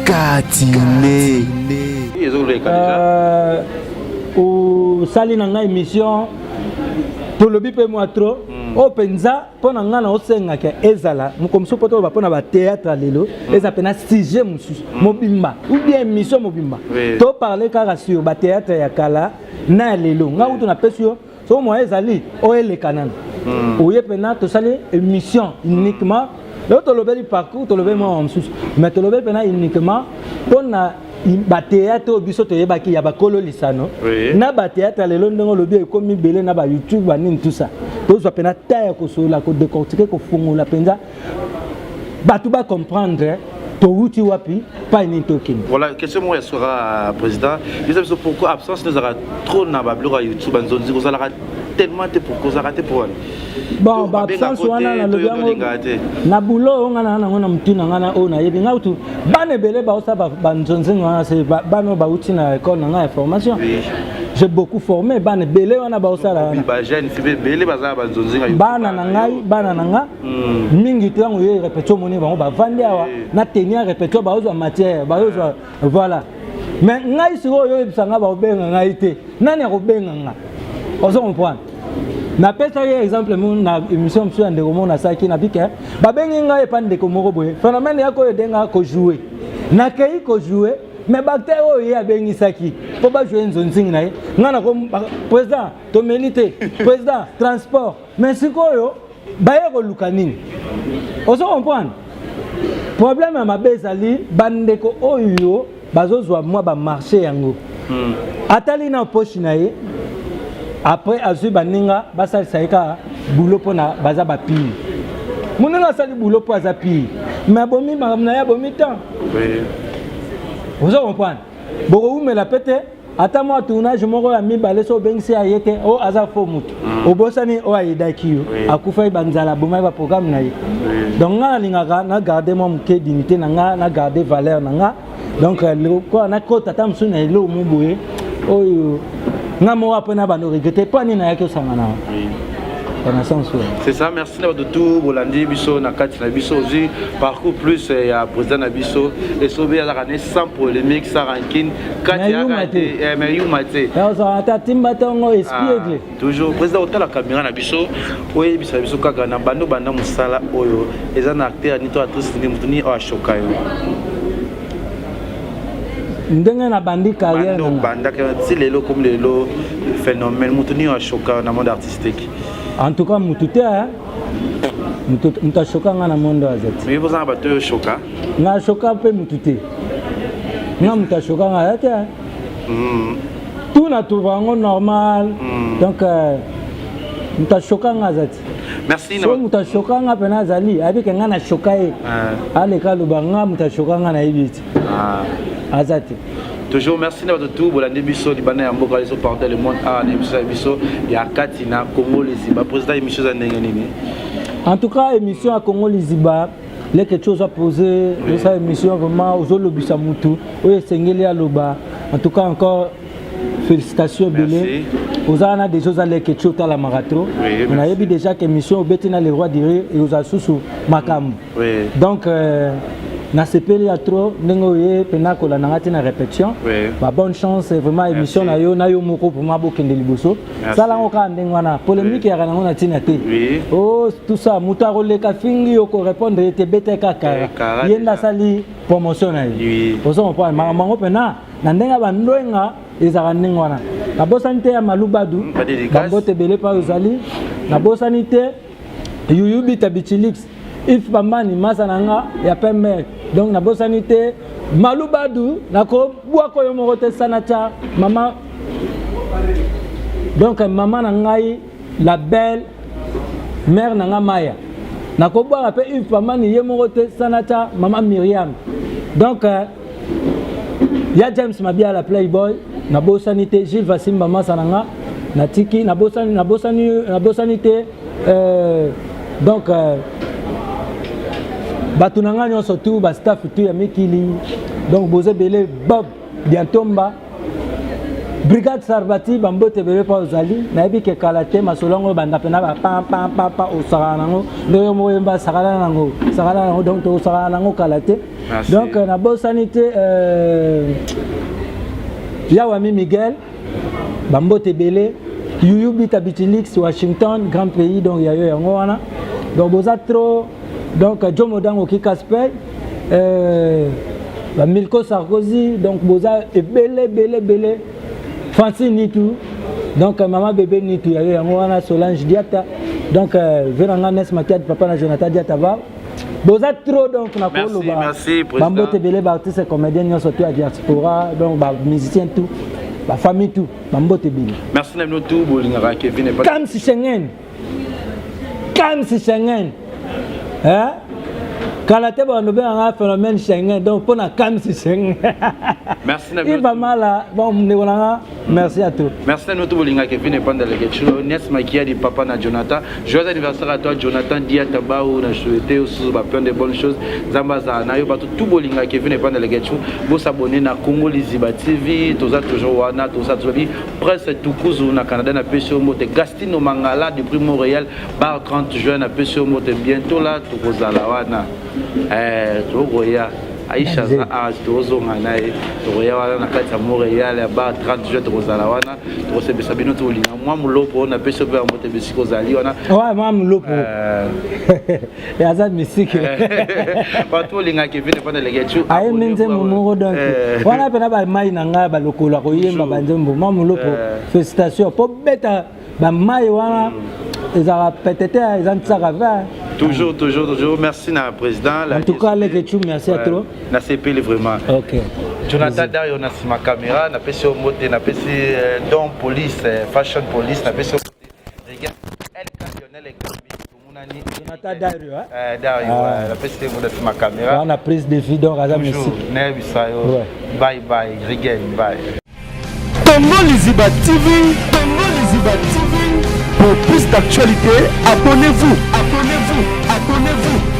Katine. Osali na ngai émission tolobi mpe mwa trop. Oyo mpenza mpo na ngai naosengaka ezala moko mosusu mpo toloba mpo na bathéâtre ya lelo, eza mpena sujet mosusu mobimba ou bien émission mobimba. Toparle kaka sur bathéâtre ya kala na ya lelo. Ngai kutu napesi yo so moyen ezali oyo eleka nano, oye mpena tosali émission uniquement. Lelo tolobeli parcours, tolobeli mwa mosusu, mais tolobeli mpena uniquement mpona bathéâtre oyo biso toyebaki ya bakolo lisano na bathéâtre ya lelo. Ndenge olobi, ekomi ebele na bayoutube, banini, tout ça. Tozwa mpena ta ya kosolola, kodécortiquer, kofungola mpenza, bato bacomprendre towuti wapi, pai nini tokende. Voilà, question moko ya sora, président. Biso biso, pourquoi absence ezalaka trop na babiloko ya YouTube, banzonzi? Kozalaka tellement te, pourquoi ozalaka te? Po wana Bon, baabsence wana, nalobi yango na bulo oyo nga na nango na motu na nga na oyo nayebi nga kutu. Bana ebele baosala banzonzinga wana, se bana oyo bauti na école na ngai ya formation. J'ai beaucoup formé bana ebele wana baosala wana. Bajeune fille ebele baza banzonzinga. Bana na ngai, bana na nga mingi te. Yango ye répétition, omoni bango bavandi awa na teni ya répétition, baozwa matière, baozwa, voilà. Mais ngai sikoyo oyo oyebisa nga, baobenga ngai te. Nani akobenga nga? Ozo comprendre? Napesaki exemple mo na émission mosusu ya ndeko moko nasalaki na bike. Babengi ngai epa ndeko moko boye, phénomène yako oyo edenga kojouer. Nakei kojouer, mais baacteur oyo ye abengisaki mpo bajouer nzonzingi na ye, ngai nako président tomeli te, président transport. Mais sikoyo baye koluka nini? Ozo comprendre? Problème ya mabe ezali bandeko oyo bazozwa mwa bamarché yango, atali na poche na ye, après azwi baninga basalisa ye kaka boulot mpona baza bapire. Moninga asali boulot mpo aza pire, mais abomi makambo na ye, abomi temps. Ozo comprendre? Bokowumela pe te, ata mwa tournage moko ya mibale, so obengisi ya ye te, o aza fo motu, obosani oyo ayedaki yo, akufaki banzala, abomaki baprogramme na ye. Donc nga nalingaka na garde mwa moke dignité na nga, na garde valeur na nga. Donc lokola nakota ata mosusu na eloko mo boye oyo nga moko apres na bando regretter mpo nini nayaki osangana na sens oyo. C'est ça, merci na bato tu bolandi biso na kati na biso. Ozwi parcours plus ya président na biso Esobe, azalaka ne sans polémique, sans rancune kati yaka te, mais yuma te. Ozala ata timba ntongo espiègle. Toujours président, otala caméra na biso, oyebisa biso kaka na bando banda mosala oyo, eza na acteur ni to actrice ni motu ni oyo ashoka yo? Ndenge na bandi carrière? Bando bandaka ti lelo, comme lelo phénomène, motu nini ashoka na monde artistique? En tout cas mutu te, mutu ashoka nga na monde aza te. Mais bozanga bato oyo shoka. Nga ashoka mpe mutu te. Nga mutu ashoka nga aza te. Tout na trouve yango normal. Donc mutu ashoka nga aza te. Merci. So mutu ashoka nga mpena azali, ayebi ke nga na shoka ye, aleka aloba nga mutu ashoka nga, nayebi te, aza te. Toujours merci na bato tu bolandi biso libanda ya mboka, biso partout le monde, awa na émission ya biso ya kati na Congo Liziba. Président, émission eza ndenge nini? En tout cas, émission ya Congo Liziba, leke ti oza posé, osala émission vraiment, ozolobisa mutu oyo esengeli aloba. En tout cas, encore félicitations ebele. Oza wana déjà, oza leke ti otalamaka trop. Nayebi déjà ke émission obeti na le roi du rire ekozala susu makambo. Donc nasepeli ya trop ndenge oye mpena kolanda nga ti na répétition. Ba bonne chance vraiment. Émission na yo, na yo moko vraiment, bokende liboso. Sala yango kaka ndenge wana, polémique yaka nango na ntina te. Oh, tout ça, moto akoleka fingi yo, korépondre ye te, bete kaka ye nde asali promotion na ye. Ozo comprendre makambo yango mpena na ndenge ya bandwenga ezalaka ndenge wana. Nabosani te ya Malubadu, bambote ebele mpa ozali. Nabosani te Yuyu Bita Bichilix, If Pambani, masa na nga ya pembe. Donc nabosani te Malubadu, nakobwaka oyo moko te sana tia mama. Donc mama na ngai, la belle mère na nga Maya, nakobwaka mpe If Pambani ye moko te sana tia mama Miriam. Donc ya James Mabiala Playboy, nabosani te Gilles Vasimba, masa na nga. Natiki, nabosani, nabosani, nabosani te. Donc bato na ngai nyonso tu, bastaff tu ya mikili, donc boza ebele. Bob Biantomba, brigade Sarbati, bambote ebele mpa ozali. Nayebi ke kala te masolo yango ebanda mpena bapampampampa, osakana nango ndenge moko oyemba, sakana nango, sakana nango. Donc tokosakana nango kala te. Donc nabosani te Yawami Miguel, bambote ebele. Yuyu Bita Bitilix, Washington, grand pays, donc ya yo yango wana. Donc boza trop donc Joe Modango Kikaspey, euh, ba Milko Sarkozy, donc boza ebele ebele ebele. Francine Nitu, donc maman bébé Nitu ya yo yango wana Solange Diata. Donc euh, veranga Nes Makiad papa na Jonathan Diata va. Boza trop donc na koloba. Bambote ebele ba artistes et comédiens nyonso tout ya diaspora, donc ba musiciens tout, ba famille tout. Bambote ebele. Merci na bino tout bolingaka Kevin et Kams Schengen. Kams Schengen. Hein? Kala te bando benga nga phénomène Schengen donc pona Kams Schengen. Merci na bino. Iba mala bon ndeko na nga merci à toi. Merci na bino tout bolingaka Kevin et Panda Leketchou. Nias Makiadi papa na Jonathan. Joyeux anniversaire à toi Jonathan Diata Bao na souhaité aussi ba plein de bonnes choses. Nzambe azala na yo bato tout bolingaka Kevin et Panda Leketchou. Bo s'abonner na Congo Liziba TV, toza toujours wana, toza toujours bi presse Tukuzu na Canada na pesi yo mbote Gastino Mangala depuis Montréal bar 30 juin na pesi yo mbote bientôt là tokozala wana. Eh tokoya Aisha aza awa tozonga na ye tokoya wana na kati ya Montréal ya bar 30 juin tokozala wana tokosepesa bino tokolinga mwa mulopo na pesi yo mpe ya mbote bisika ozali wana. Ouais, mwa mulopo. Eh, aza misiki bato olingaka Kevin Epanda Leketchou ayembi nzembo moko donc eh. wana mpena bamai na ngai balokolo akoyemba banzembo mwa molopo eh. félicitation mpo beta bamai wana hmm. ezalaka petete eza ntisaka ve toujours toujours toujours merci na président en tout cas Leketchou merci à trop nasepeli vraiment ok jonathan dario na nsima caméra napesi yo mbote napesi euh, don police euh, fashion police napesi yo mbote LK Lionel Ekambi tomonani Jonathan Dario hein eh Dario ah. napesi ye mbote nsima caméra wana prise de vie donc aza musique nayebisa yo bye bye Rigen bye Congo Liziba TV Congo Liziba TV pour plus d'actualités abonnez-vous abonnez-vous abonnez-vous.